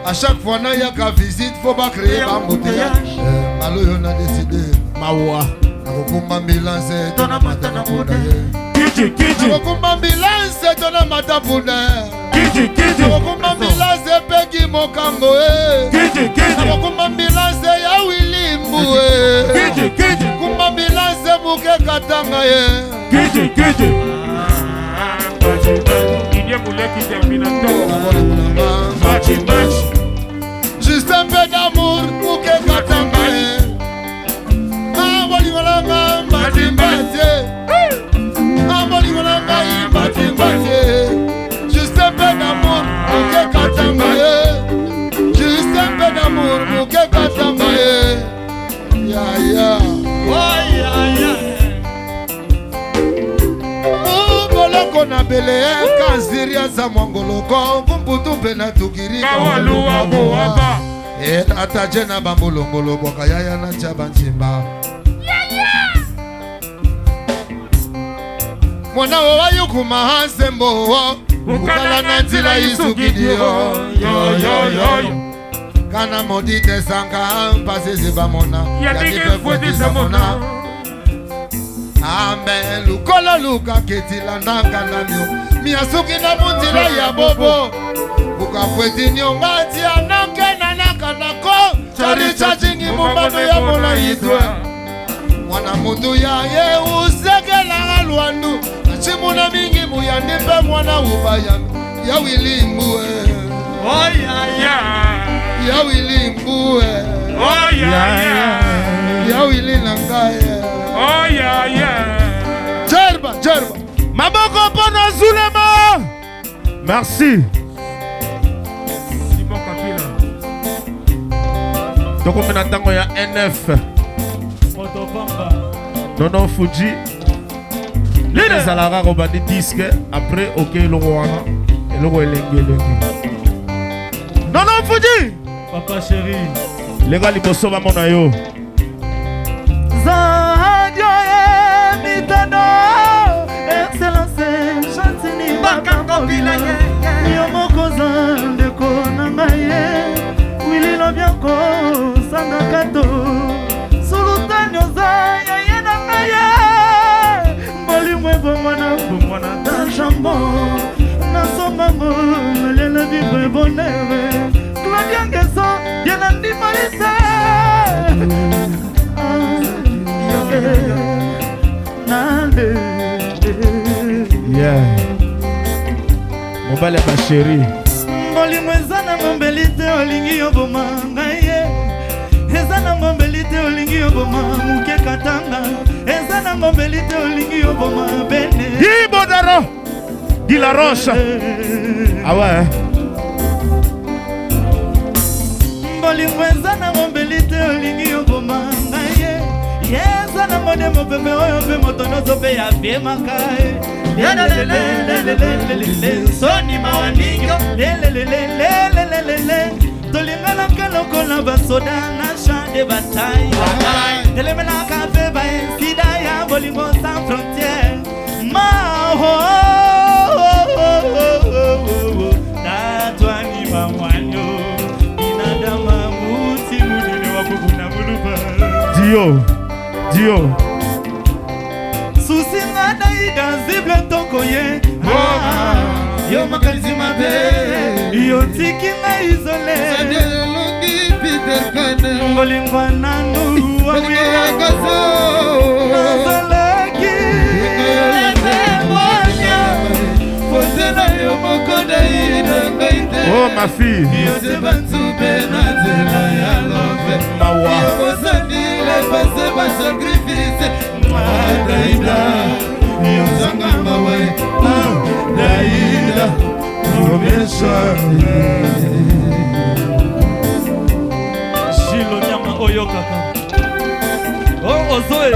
S2: À chaque fois nayaka visite faut ba créer ba embouteillage. Eh, maloyo na décidé.
S1: Mawa.
S2: Nakokumba ambulance to namata na mpunda ye.
S1: Kiji kiji.
S2: Nakokumba ambulance to namata mpunda.
S1: Kiji kiji.
S2: Nakokumba ambulance epeki mokambo e.
S1: Kiji kiji.
S2: Nakokumba ambulance ya Willy Mbu e.
S1: Kiji kiji.
S2: Kumba ambulance muke katanga ye.
S1: Kiji kiji.
S3: Didier Mouleki Terminator. Machi machi.
S2: Juste un peu d'amour muke katanga ye. Ah, bolingo na nga mbati mbati. Ah, bolingo na ngai mbati mbati. Juste un peu d'amour muke katanga ye. Juste un peu d'amour muke katanga ye. Ya ya.
S3: Oh ya ya.
S2: Boloko na bele kanziri aza mwangoloko kumputu mpe na tukiri
S3: Kawaluwa boaba.
S2: Ata je na bambulongolo bwaka yaya na tia bantimba. Mwana wo wayukuma hansembo ukala na nzila isukidio
S3: Yo yo yo.
S2: Kana modite sanka mpasi zibamona
S3: Yadike mfutisa mona.
S2: Amen lukola luka ketila nanga na mio miasuki na munzila ya bobo ukafweti nyonga tia nanke na naka nako chari cha chingi mumbano ya mona itwe mwana mutu ya ye usekelaka lwandu nachimuna mingi muyandi mpe mwana ubayami ya wilimbu
S3: Oh ya ya.
S2: Ya wilimbu
S3: Oh ya ya.
S2: Ya wili na ngai.
S3: Oh ya ya.
S2: Jerba jerba.
S1: Maboko pona Zulema. Merci.
S3: Simon Kapila.
S1: Tokomi na ntango ya NF. Nono Fuji. Lile ezalaka kobandi disque après oke eloko wana eloko elengi elengi. Nono Fuji.
S4: Papa chéri.
S1: Leka liboso bamona yo.
S4: Zadio mitano excellence Gentiny
S3: Bakangobila ye
S4: yo mokoza ndeko na ngai ye Willy Lobianco sangaka to Sultani oza ya ye na ngai ye bolingo ebongwana bongwana ta jambon nasombango nalela vivre bonheur Claudia Ngeso ye na ndima ete
S1: Yeah. Mobali ya basheri.
S4: Bolingo eza na ngombeli te olingi yoboma ngai ye eza na ngombeli te olingi yoboma moke katanga eza na ngombeli te olingi yoboma bene
S1: Guy Bodaro. Guy Laroche. Ah ouais.
S4: Bolingo eza na ngombeli te olingi yoboma ngai ye ye eza na ngode mopepe oyo mpe moto nyonso mpe yapiemaka ye lelelelelelelelele soni mawa mingi lelelelelelelele tolinganaka lokola basoda na champ de bataille telemelaka mpe baesida ya bolingo sans frontière maho tatwani bamwanyo binadama muti munene wa kubuna muluba
S1: Dio. Dio.
S4: Susi nga daida zible ntoko ye yo makanisi mabe yo tiki nga isole ngolingwa nanu nazalaki
S1: Oh ma fille. Mawa.
S4: Jilo nyama oyokaka o ozoe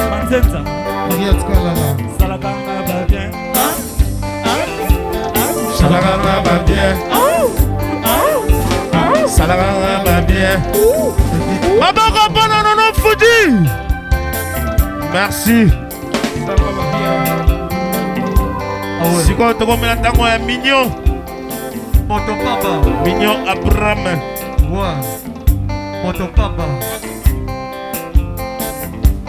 S4: manzete. Nzenza.
S2: Mariette Kalala.
S4: Salaka nga ba bien.
S1: Salaka nga ba bien. Salaka nga ba bien. Maboko mpona Nono Fuji. Merci. Sikoyo tokomela ntango ya mignon.
S4: Moto pamba.
S1: Mignon Abraham.
S4: Wa. Moto pamba.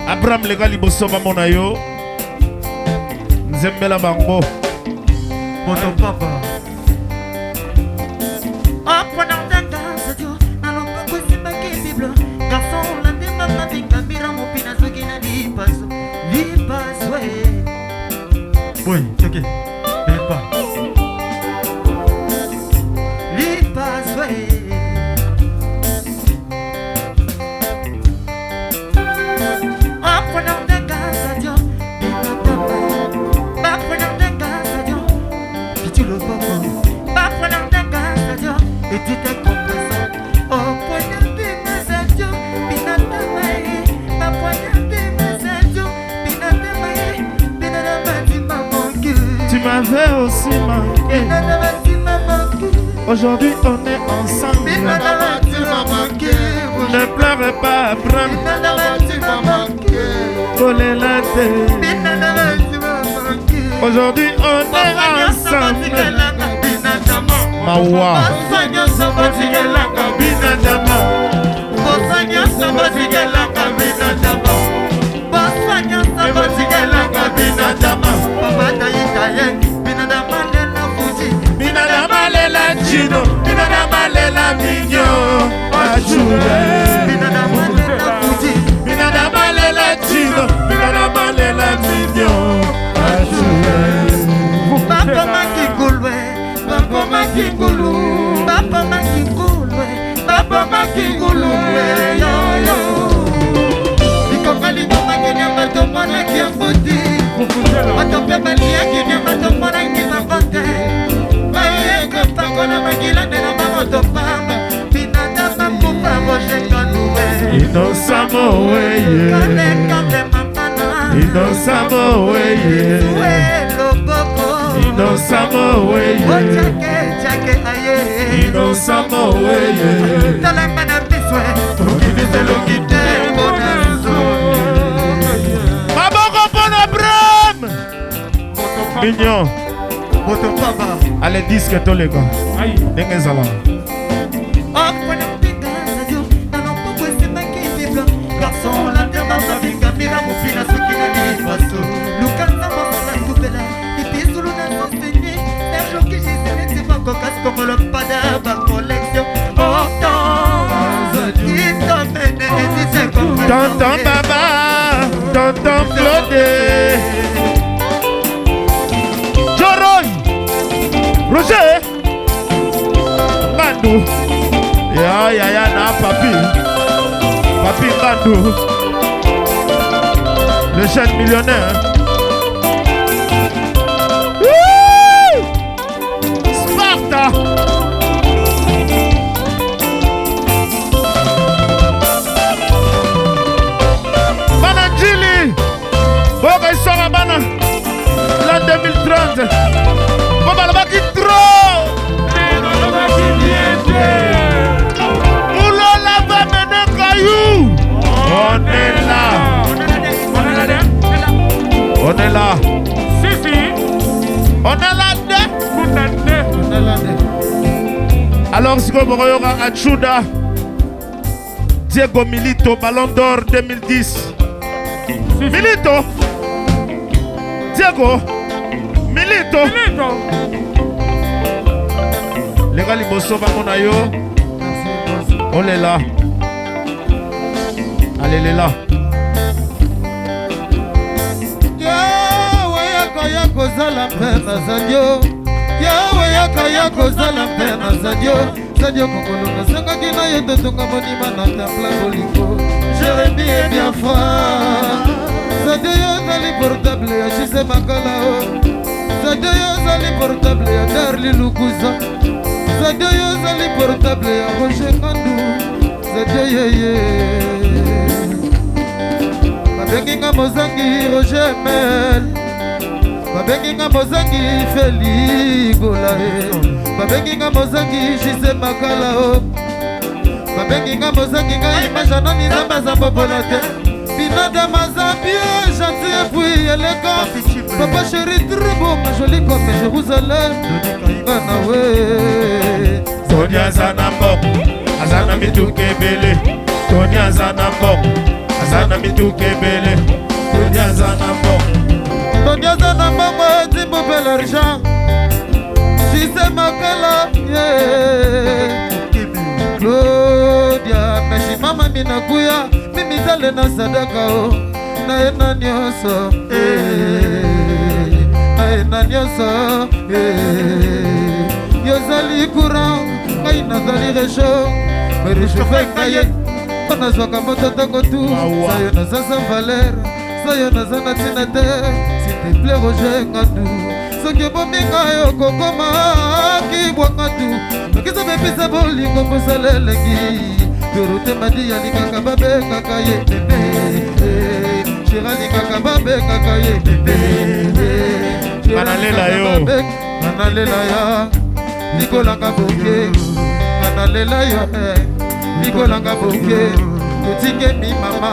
S1: Abraham leka liboso bamona yo. Nzembela bango.
S4: Moto pamba. Boy, toke. Bepa. Tu m'avais aussi manqué. Aujourd'hui on est ensemble. Ne pleure pas, Abraham. Kolela te. Aujourd'hui on est ensemble. Mawa. Binadama. Binadama lela Chino. Binadama lela Mignon. Achoure. Binadama lela Chino. Binadama lela Mignon. Achoure. Bato mpe baliaki nyama tomonaki bango te bayekopakola makila nde na bango topamba binada bakufa roger kanue
S1: Innocent Moye.
S4: kalekande mambana
S1: Innocent Moye.
S4: sue loboko
S1: Innocent Moye.
S4: otiake tiake aye
S1: Innocent Moye.
S4: talanga na biso okibiseloki te mpona
S1: Maboko mpona Abraham. Mignon.
S4: moto pamba
S1: Ale disque toleka. Ndenge ezala. Tonton Baba, Tonton Claude. Joroy. Roger. Ngandu. Ya ya ya na papi. Papi Ngandu. Le jeune millionnaire. Wouh! Sparta. Bana Njili. Boyoka histoire ya bana l'an 2030 po balobaki trop. Moulola va mener Caillou. On est là. On est là. On est là de. Alors sikoyo bokoyoka Achuda Diego Milito, Ballon d'Or 2010. Milito. Diego Milito. Leka liboso bamona yo. Olela. Alelela.
S2: Yawe yaka ya kozala mpe na zadio. Yawe yaka ya kozala mpe na zadio. Zadio kokolo nasengaki na yo totonga monima na temple bolingo. Jeremi e Biafra. Zadio yo ozali portable ya Jise Makala o. Zadio yo ozali portable ya Darli Lukuza. Zadio yo ozali portable ya Roger Ngandu. Zadio yeye.
S4: Babengi nga mozangi Roger Mel, babengi nga mozangi Feli Gola, babengi nga mozangi Jise Makala o, babengi nga mozangi ngai majanoni nzambe aza mbobola te. Binada maza bien gentil et puis élégant. Papa chéri très beau, ma jolie comme Jérusalem. Nga na we.
S1: Tony aza na mbongo, aza na mituka ebele. Tony aza na mbongo, aza na mituka ebele. Tony aza na mbongo.
S4: Tony aza na mbongo, timbo pe l'argent. Jise Makala, yeah. Claudia, meshi mama minakuya, mimi zale na sadaka o, na ye na nyonso, eh. Na ye na nyonso, eh. Yozali courant, ngai nazali réchaud, mais réchauffe ngai ye, mpo nazwaka moto ntango tu,
S1: Mawa.
S4: sayo naza sans valeur, sayo naza na ntina te, s'il te plaît Roger Ngandu, soki obomi ngai okokoma kibwa Ngandu, nokisa bepesa bolingo mosala elengi, Dorothée Madi alingaka babengaka ye bebe, Chéri alingaka babengaka ye bebe, Chéri
S1: Banalela yo.
S4: alingaka banalela ya likolanga boke, banalela yo likolanga boke, totikemi mama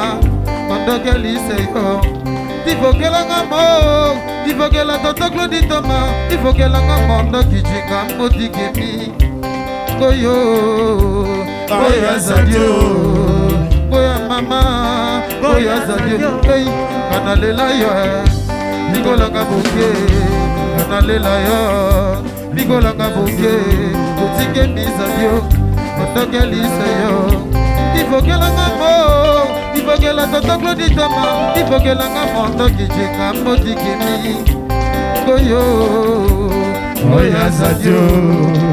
S4: ondokelise yo, tifokelanga mo, tifokela toto Claudi Toma, tifokelanga mondo kijinga motikemi koyo, koyo azadio, koyo mama, koyo azadio, hey, banalela yo likolanga boke, banalela yo likolanga boke, totikemi zadio, ondokelise yo, tifokelanga mo, tifokela toto Claudi Toma, tifokelanga mondo kijinga motikemi koyo,
S1: Oyo azadio.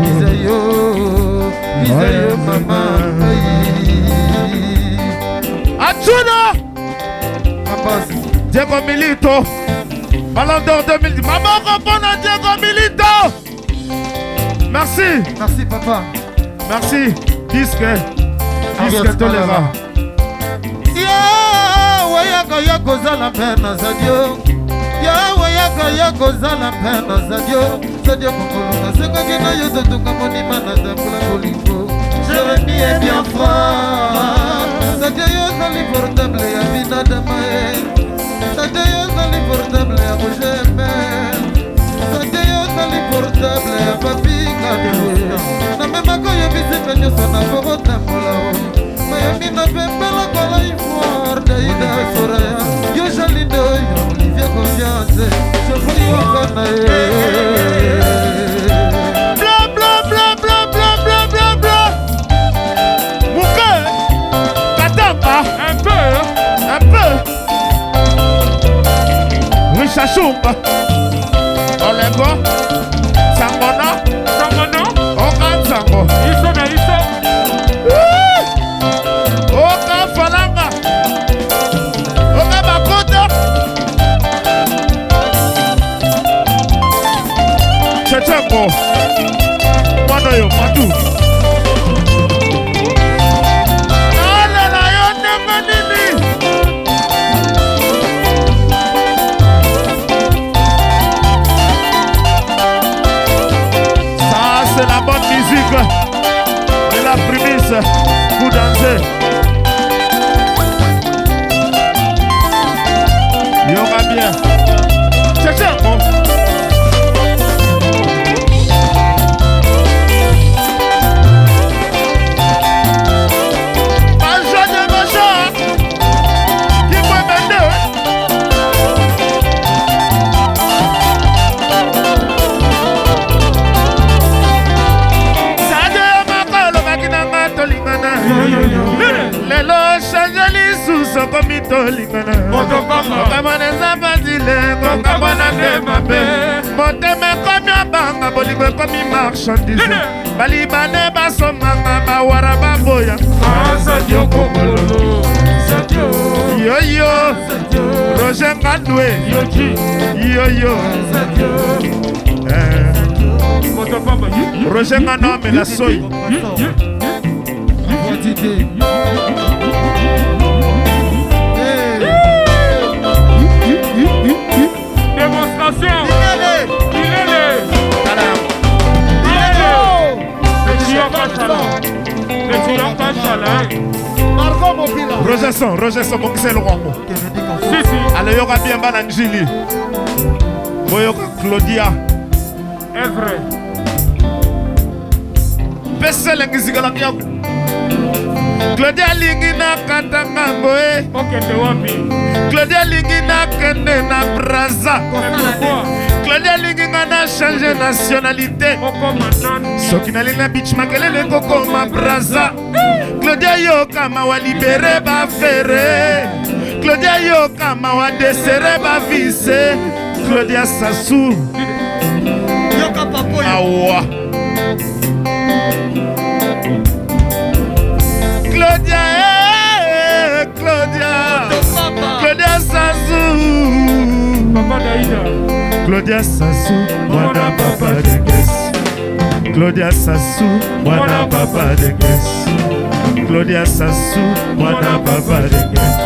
S4: bize yo, bize yo mama.
S1: Atuna
S4: Abbas.
S1: Diego Milito, Ballon d'Or 2010. Maman mpona Diego Milito. Merci.
S4: Merci papa.
S1: Merci. Disque. Disque tolera.
S4: Ya wayaka ya kozala mpe na zadio, ya wayaka ya kozala mpe na zadio, zadio mokolo nasengaki na yo totonga monima na tambola bolingo. Jérémie est bien franc, zadio yo ozali portable ya binadama ye, zadio yo ozali portable ya Roger Mel, zadio yo ozali portable ya Papi Ngado, namemaka oyo bisika nyonso na kokotambola o mayami na pembe lokola ivoire. Daida Soraya yo Jalindo yo Olivier Confiance jofoyoka na ye.
S1: Bla bla bla bla bla bla bla bla. Mouké. Katamba.
S3: Un peu.
S1: Un peu. Richard Choumba. Olengo. Sangona.
S3: Sangono.
S1: Oka Sango.
S3: Iso na iso.
S1: Oka Falanga. Oka Bakota. Chechenko. Mwana yo, Matu. Nalela yo ndenge nini? Ça, c'est la bonne musique de la prémisse pour danser. Il y aura bien. Chechenko. Majo de majo. Qui peut m'aider? Sadio moko olobaki na nga tolingana, lelo change lisusu okomi tolingana. Kokamwana eza facile, kokamwana nde mabe. Motema ekomi abanga, bolingo ekomi marchandise, balibane basomanga, bawara baboya. Yoyo Roger Ngandwe yoyo. Eh. Roger Ngando amela soi.
S4: Quantité. Hey.
S3: Attention. Bilele. Bilele. Petit Yakachala. Petit Yakachala.
S2: Marco Mobila.
S1: Roger Son, Roger Son, bongisa eloko yango.
S3: Si, si.
S1: Ale yoka bien bana Njili. Boyoka Claudia.
S3: Evre.
S1: Pesa elengi zikala kiaku. Claudia alingi nakata ngambo e.
S3: Okende wapi?
S1: Claudia alingi nakende na Brazza. Claudia alingi nga na change nationalité.
S3: Okoma nani?
S1: Soki nalingi na beach makelele kokoma Brazza. Claudia yoka mawa libere bafere. Claudia yoka mawa desere bavise. Claudia Sassou
S4: Yoka papoyo.
S1: mawa. Claudia, eh, Claudia,
S4: Papa.
S1: Claudia Sassou.
S3: Papa Daïda.
S1: Claudia Sassou, mwana papa de Grèce. Claudia Sassou, mwana papa de Grèce. Claudia Sassou, mwana papa de Grèce.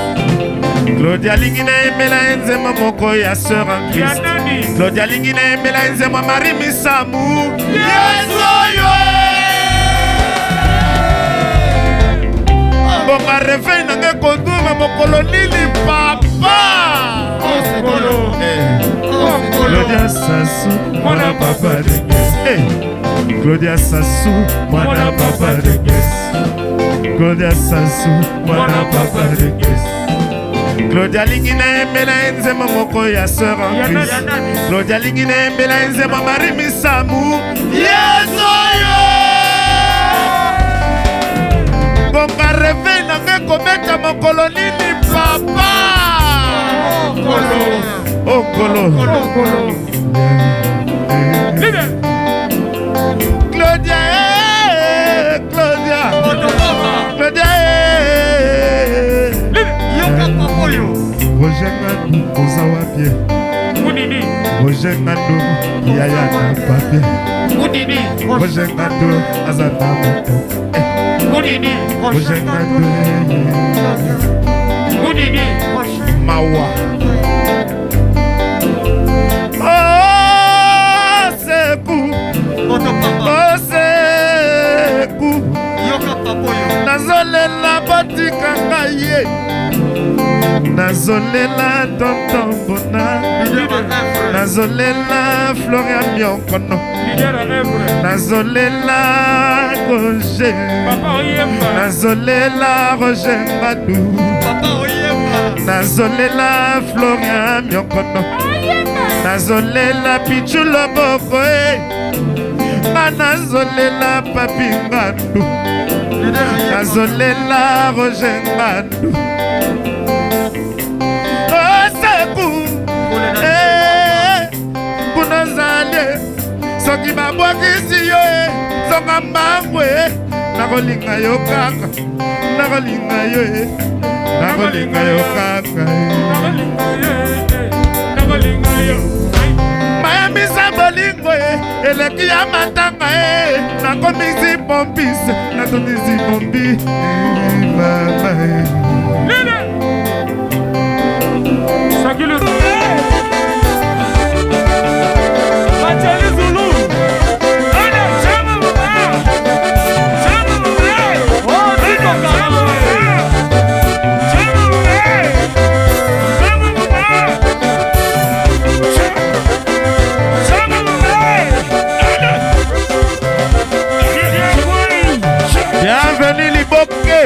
S1: Claudia alingi nayembela ye nzembo moko ya sœur en
S3: Ya
S1: Christ.
S3: nani?
S1: Claudia alingi nayembela ye nzembo ya Marie Misamu. Yesu oyo bonga reveil na ngai konduma mokolo nini papa.
S3: Okolo.
S1: Eh.
S3: Okolo.
S1: Claudia Sassou, mwana papa de Grèce. Hey. Claudia Sassou, mwana papa de Grèce. Claudia Sassou, mwana papa de Grèce. Claudia alingi nayembela ye nzembo moko ya sœur en
S3: Ya
S1: Christ.
S3: nani?
S1: Claudia alingi nayembela ye nzembo ya Marie Misamu. Yesu oyo ngonga reveil na ngai kobeta mokolo nini papa.
S3: Okolo.
S1: Okolo.
S3: Okolo. Leader.
S1: Claudia, eh, Claudia,
S4: Moto papa.
S1: Claudia, eh.
S3: Leader.
S4: Yoka papoyo.
S1: Roger Ngandu, oza wapi?
S3: Moudidi.
S1: Roger Ngandu, yaya na papi.
S3: Moudidi.
S1: Roger Ngandu, aza na moto. Eh,
S3: Moudidi.
S1: Roger Ngandu, eh,
S3: Moudidi.
S1: mawa. Oh, seku,
S4: Moto papa.
S1: oh, seku.
S4: Yoka papoyo.
S1: Nazolela botika ngai ye. Nazolela tonton Bona.
S4: Leader Evre.
S1: Nazolela Florian Mionkono.
S3: Leader Evre.
S1: Nazolela Roger.
S3: Papa Oyemba.
S1: Nazolela Roger Ngadu.
S4: Papa Oyemba.
S1: Nazolela Florian Mionkono. Nazolela Pichu Loboko e. Nga nazolela Papi Ngandu.
S4: Leader Oyemba.
S1: Nazolela Roger Ngandu. Oseku. Eh, kuna zali soki babwakisi yo e zonga mbangu e nakolinga yo kaka nakolinga yo e nakolinga yo kaka e.
S3: Nakolinga yo. Nakolinga yo.
S1: Mayamisa bolingo e eleki ya matanga e nakomisi pompise natondisi pompi eh, mama e.
S3: Leader. Sakilu. Bacheli Zulu. Ana chama mama. Chama mama.
S4: Oh, Tito
S3: Chama mama. Chama mama. Chama mama. Chama mama. Ana.
S1: Bienvenue liboke.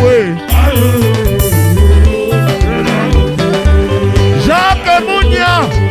S1: boye. Jacques Mounia.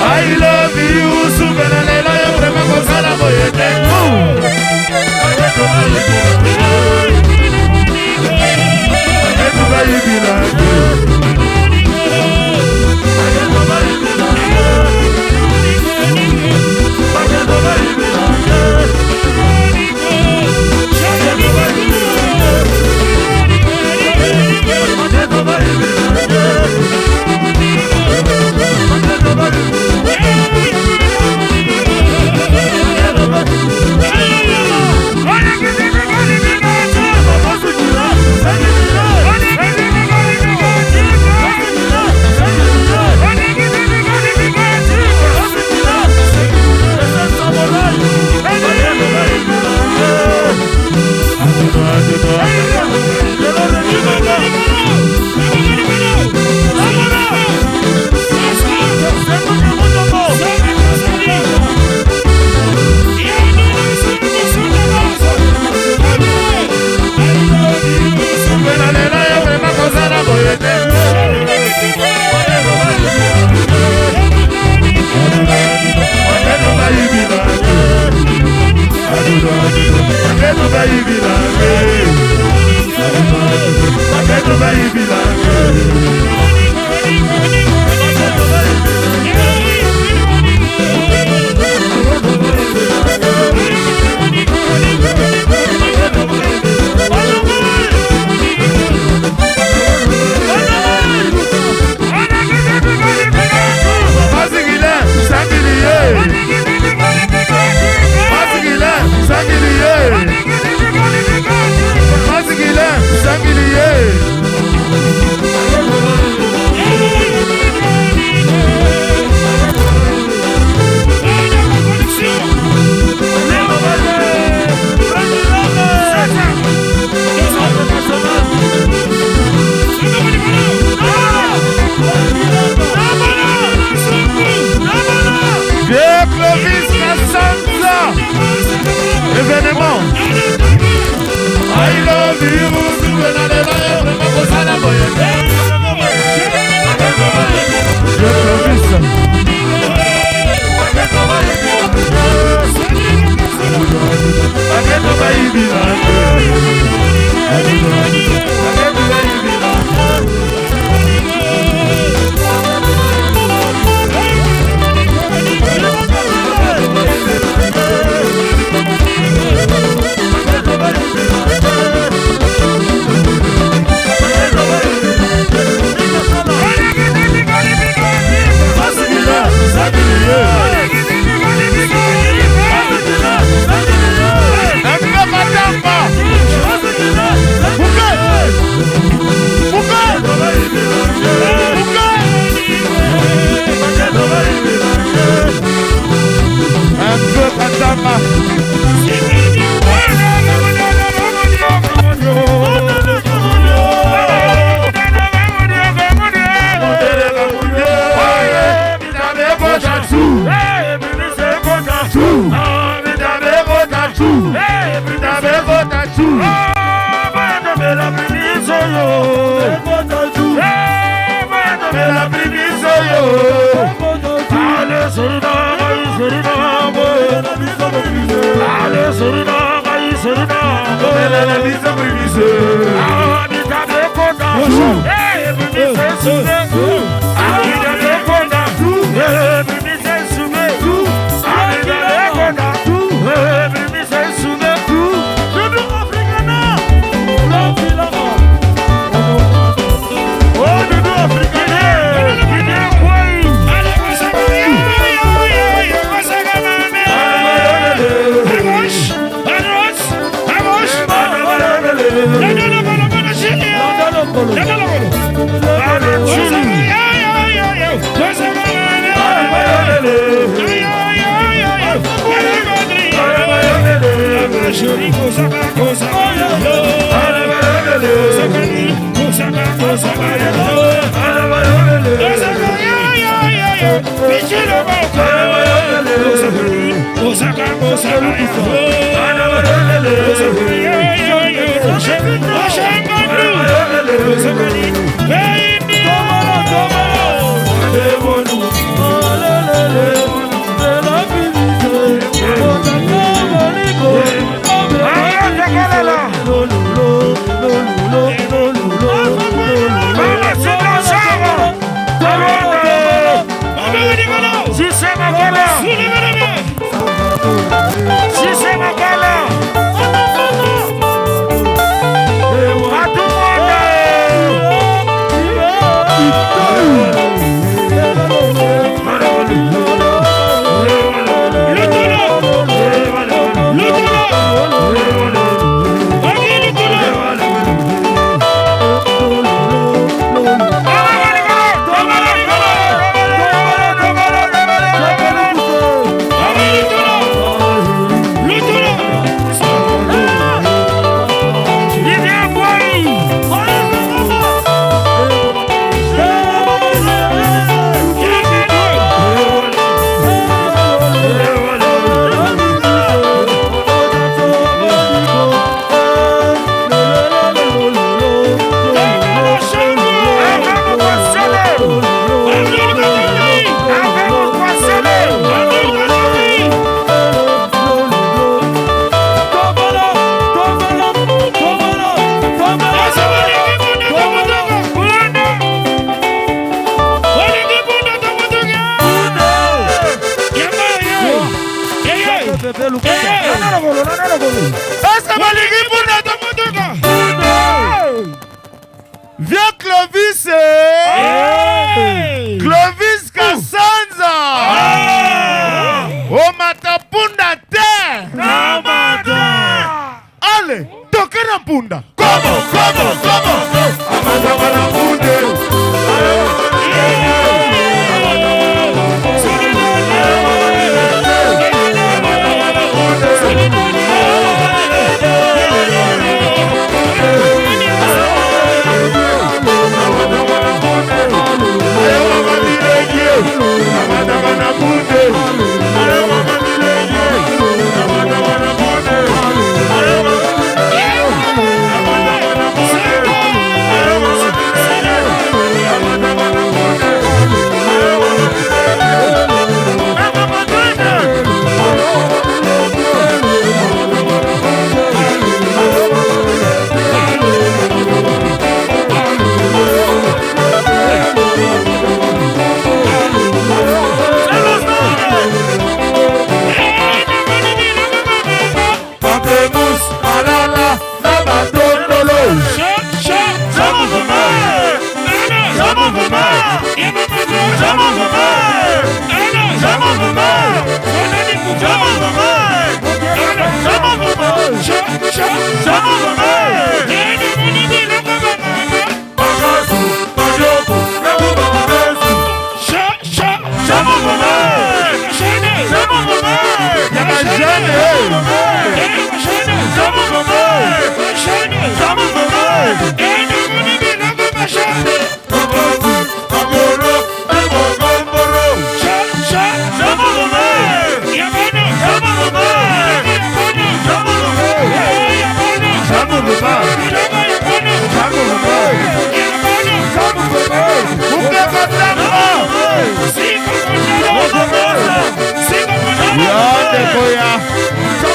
S1: I love you, Souvena Lela, vraiment kosala boye te. Vieux Clovis Kassanza. Événement. I love you. Vieux Clovis. Un peu Katamba. Vieux Clovis, hey! Clovis Kasanza, ah! Omata punda te, ale toke na punda, komo komo komo, amata na punde.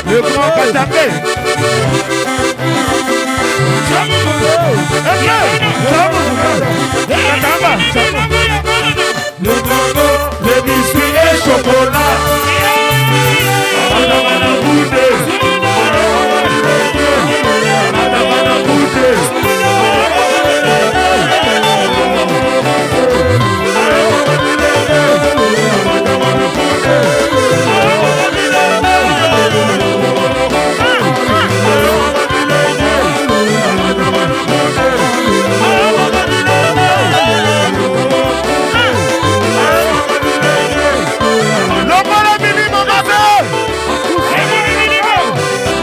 S1: Le grand dange. Le bonbon, le biscuit et chocolat. Longola milimo mabe!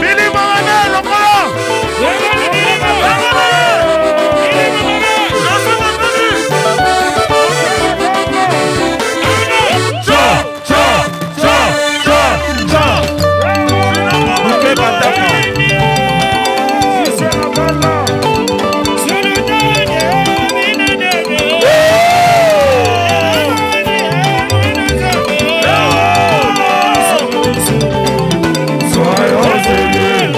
S1: Milimo mabe, longola! Tcha, tcha, tcha, tcha, tcha. Bouke bataka. Soyons sérieux.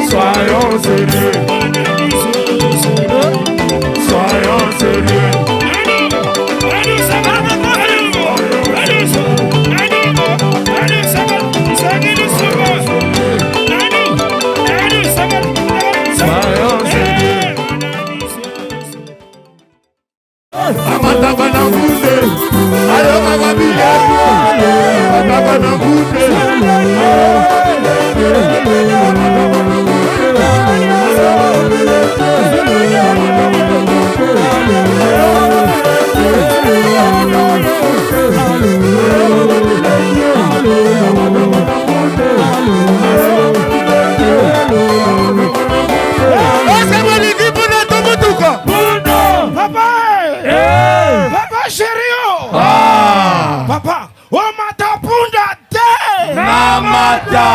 S1: Soyons sérieux. Soyons sérieux. Soyons sérieux. Amataka na ngunde, ayokaka biloko. Amataka na ngunde. Ese bolingi mpona to motuka.
S2: Papa! Papa chéri!
S1: Ah.
S2: Papa! Omata punda te!
S1: Namata.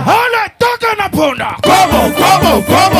S2: Ole toka na punda!
S1: Komo, komo, komo.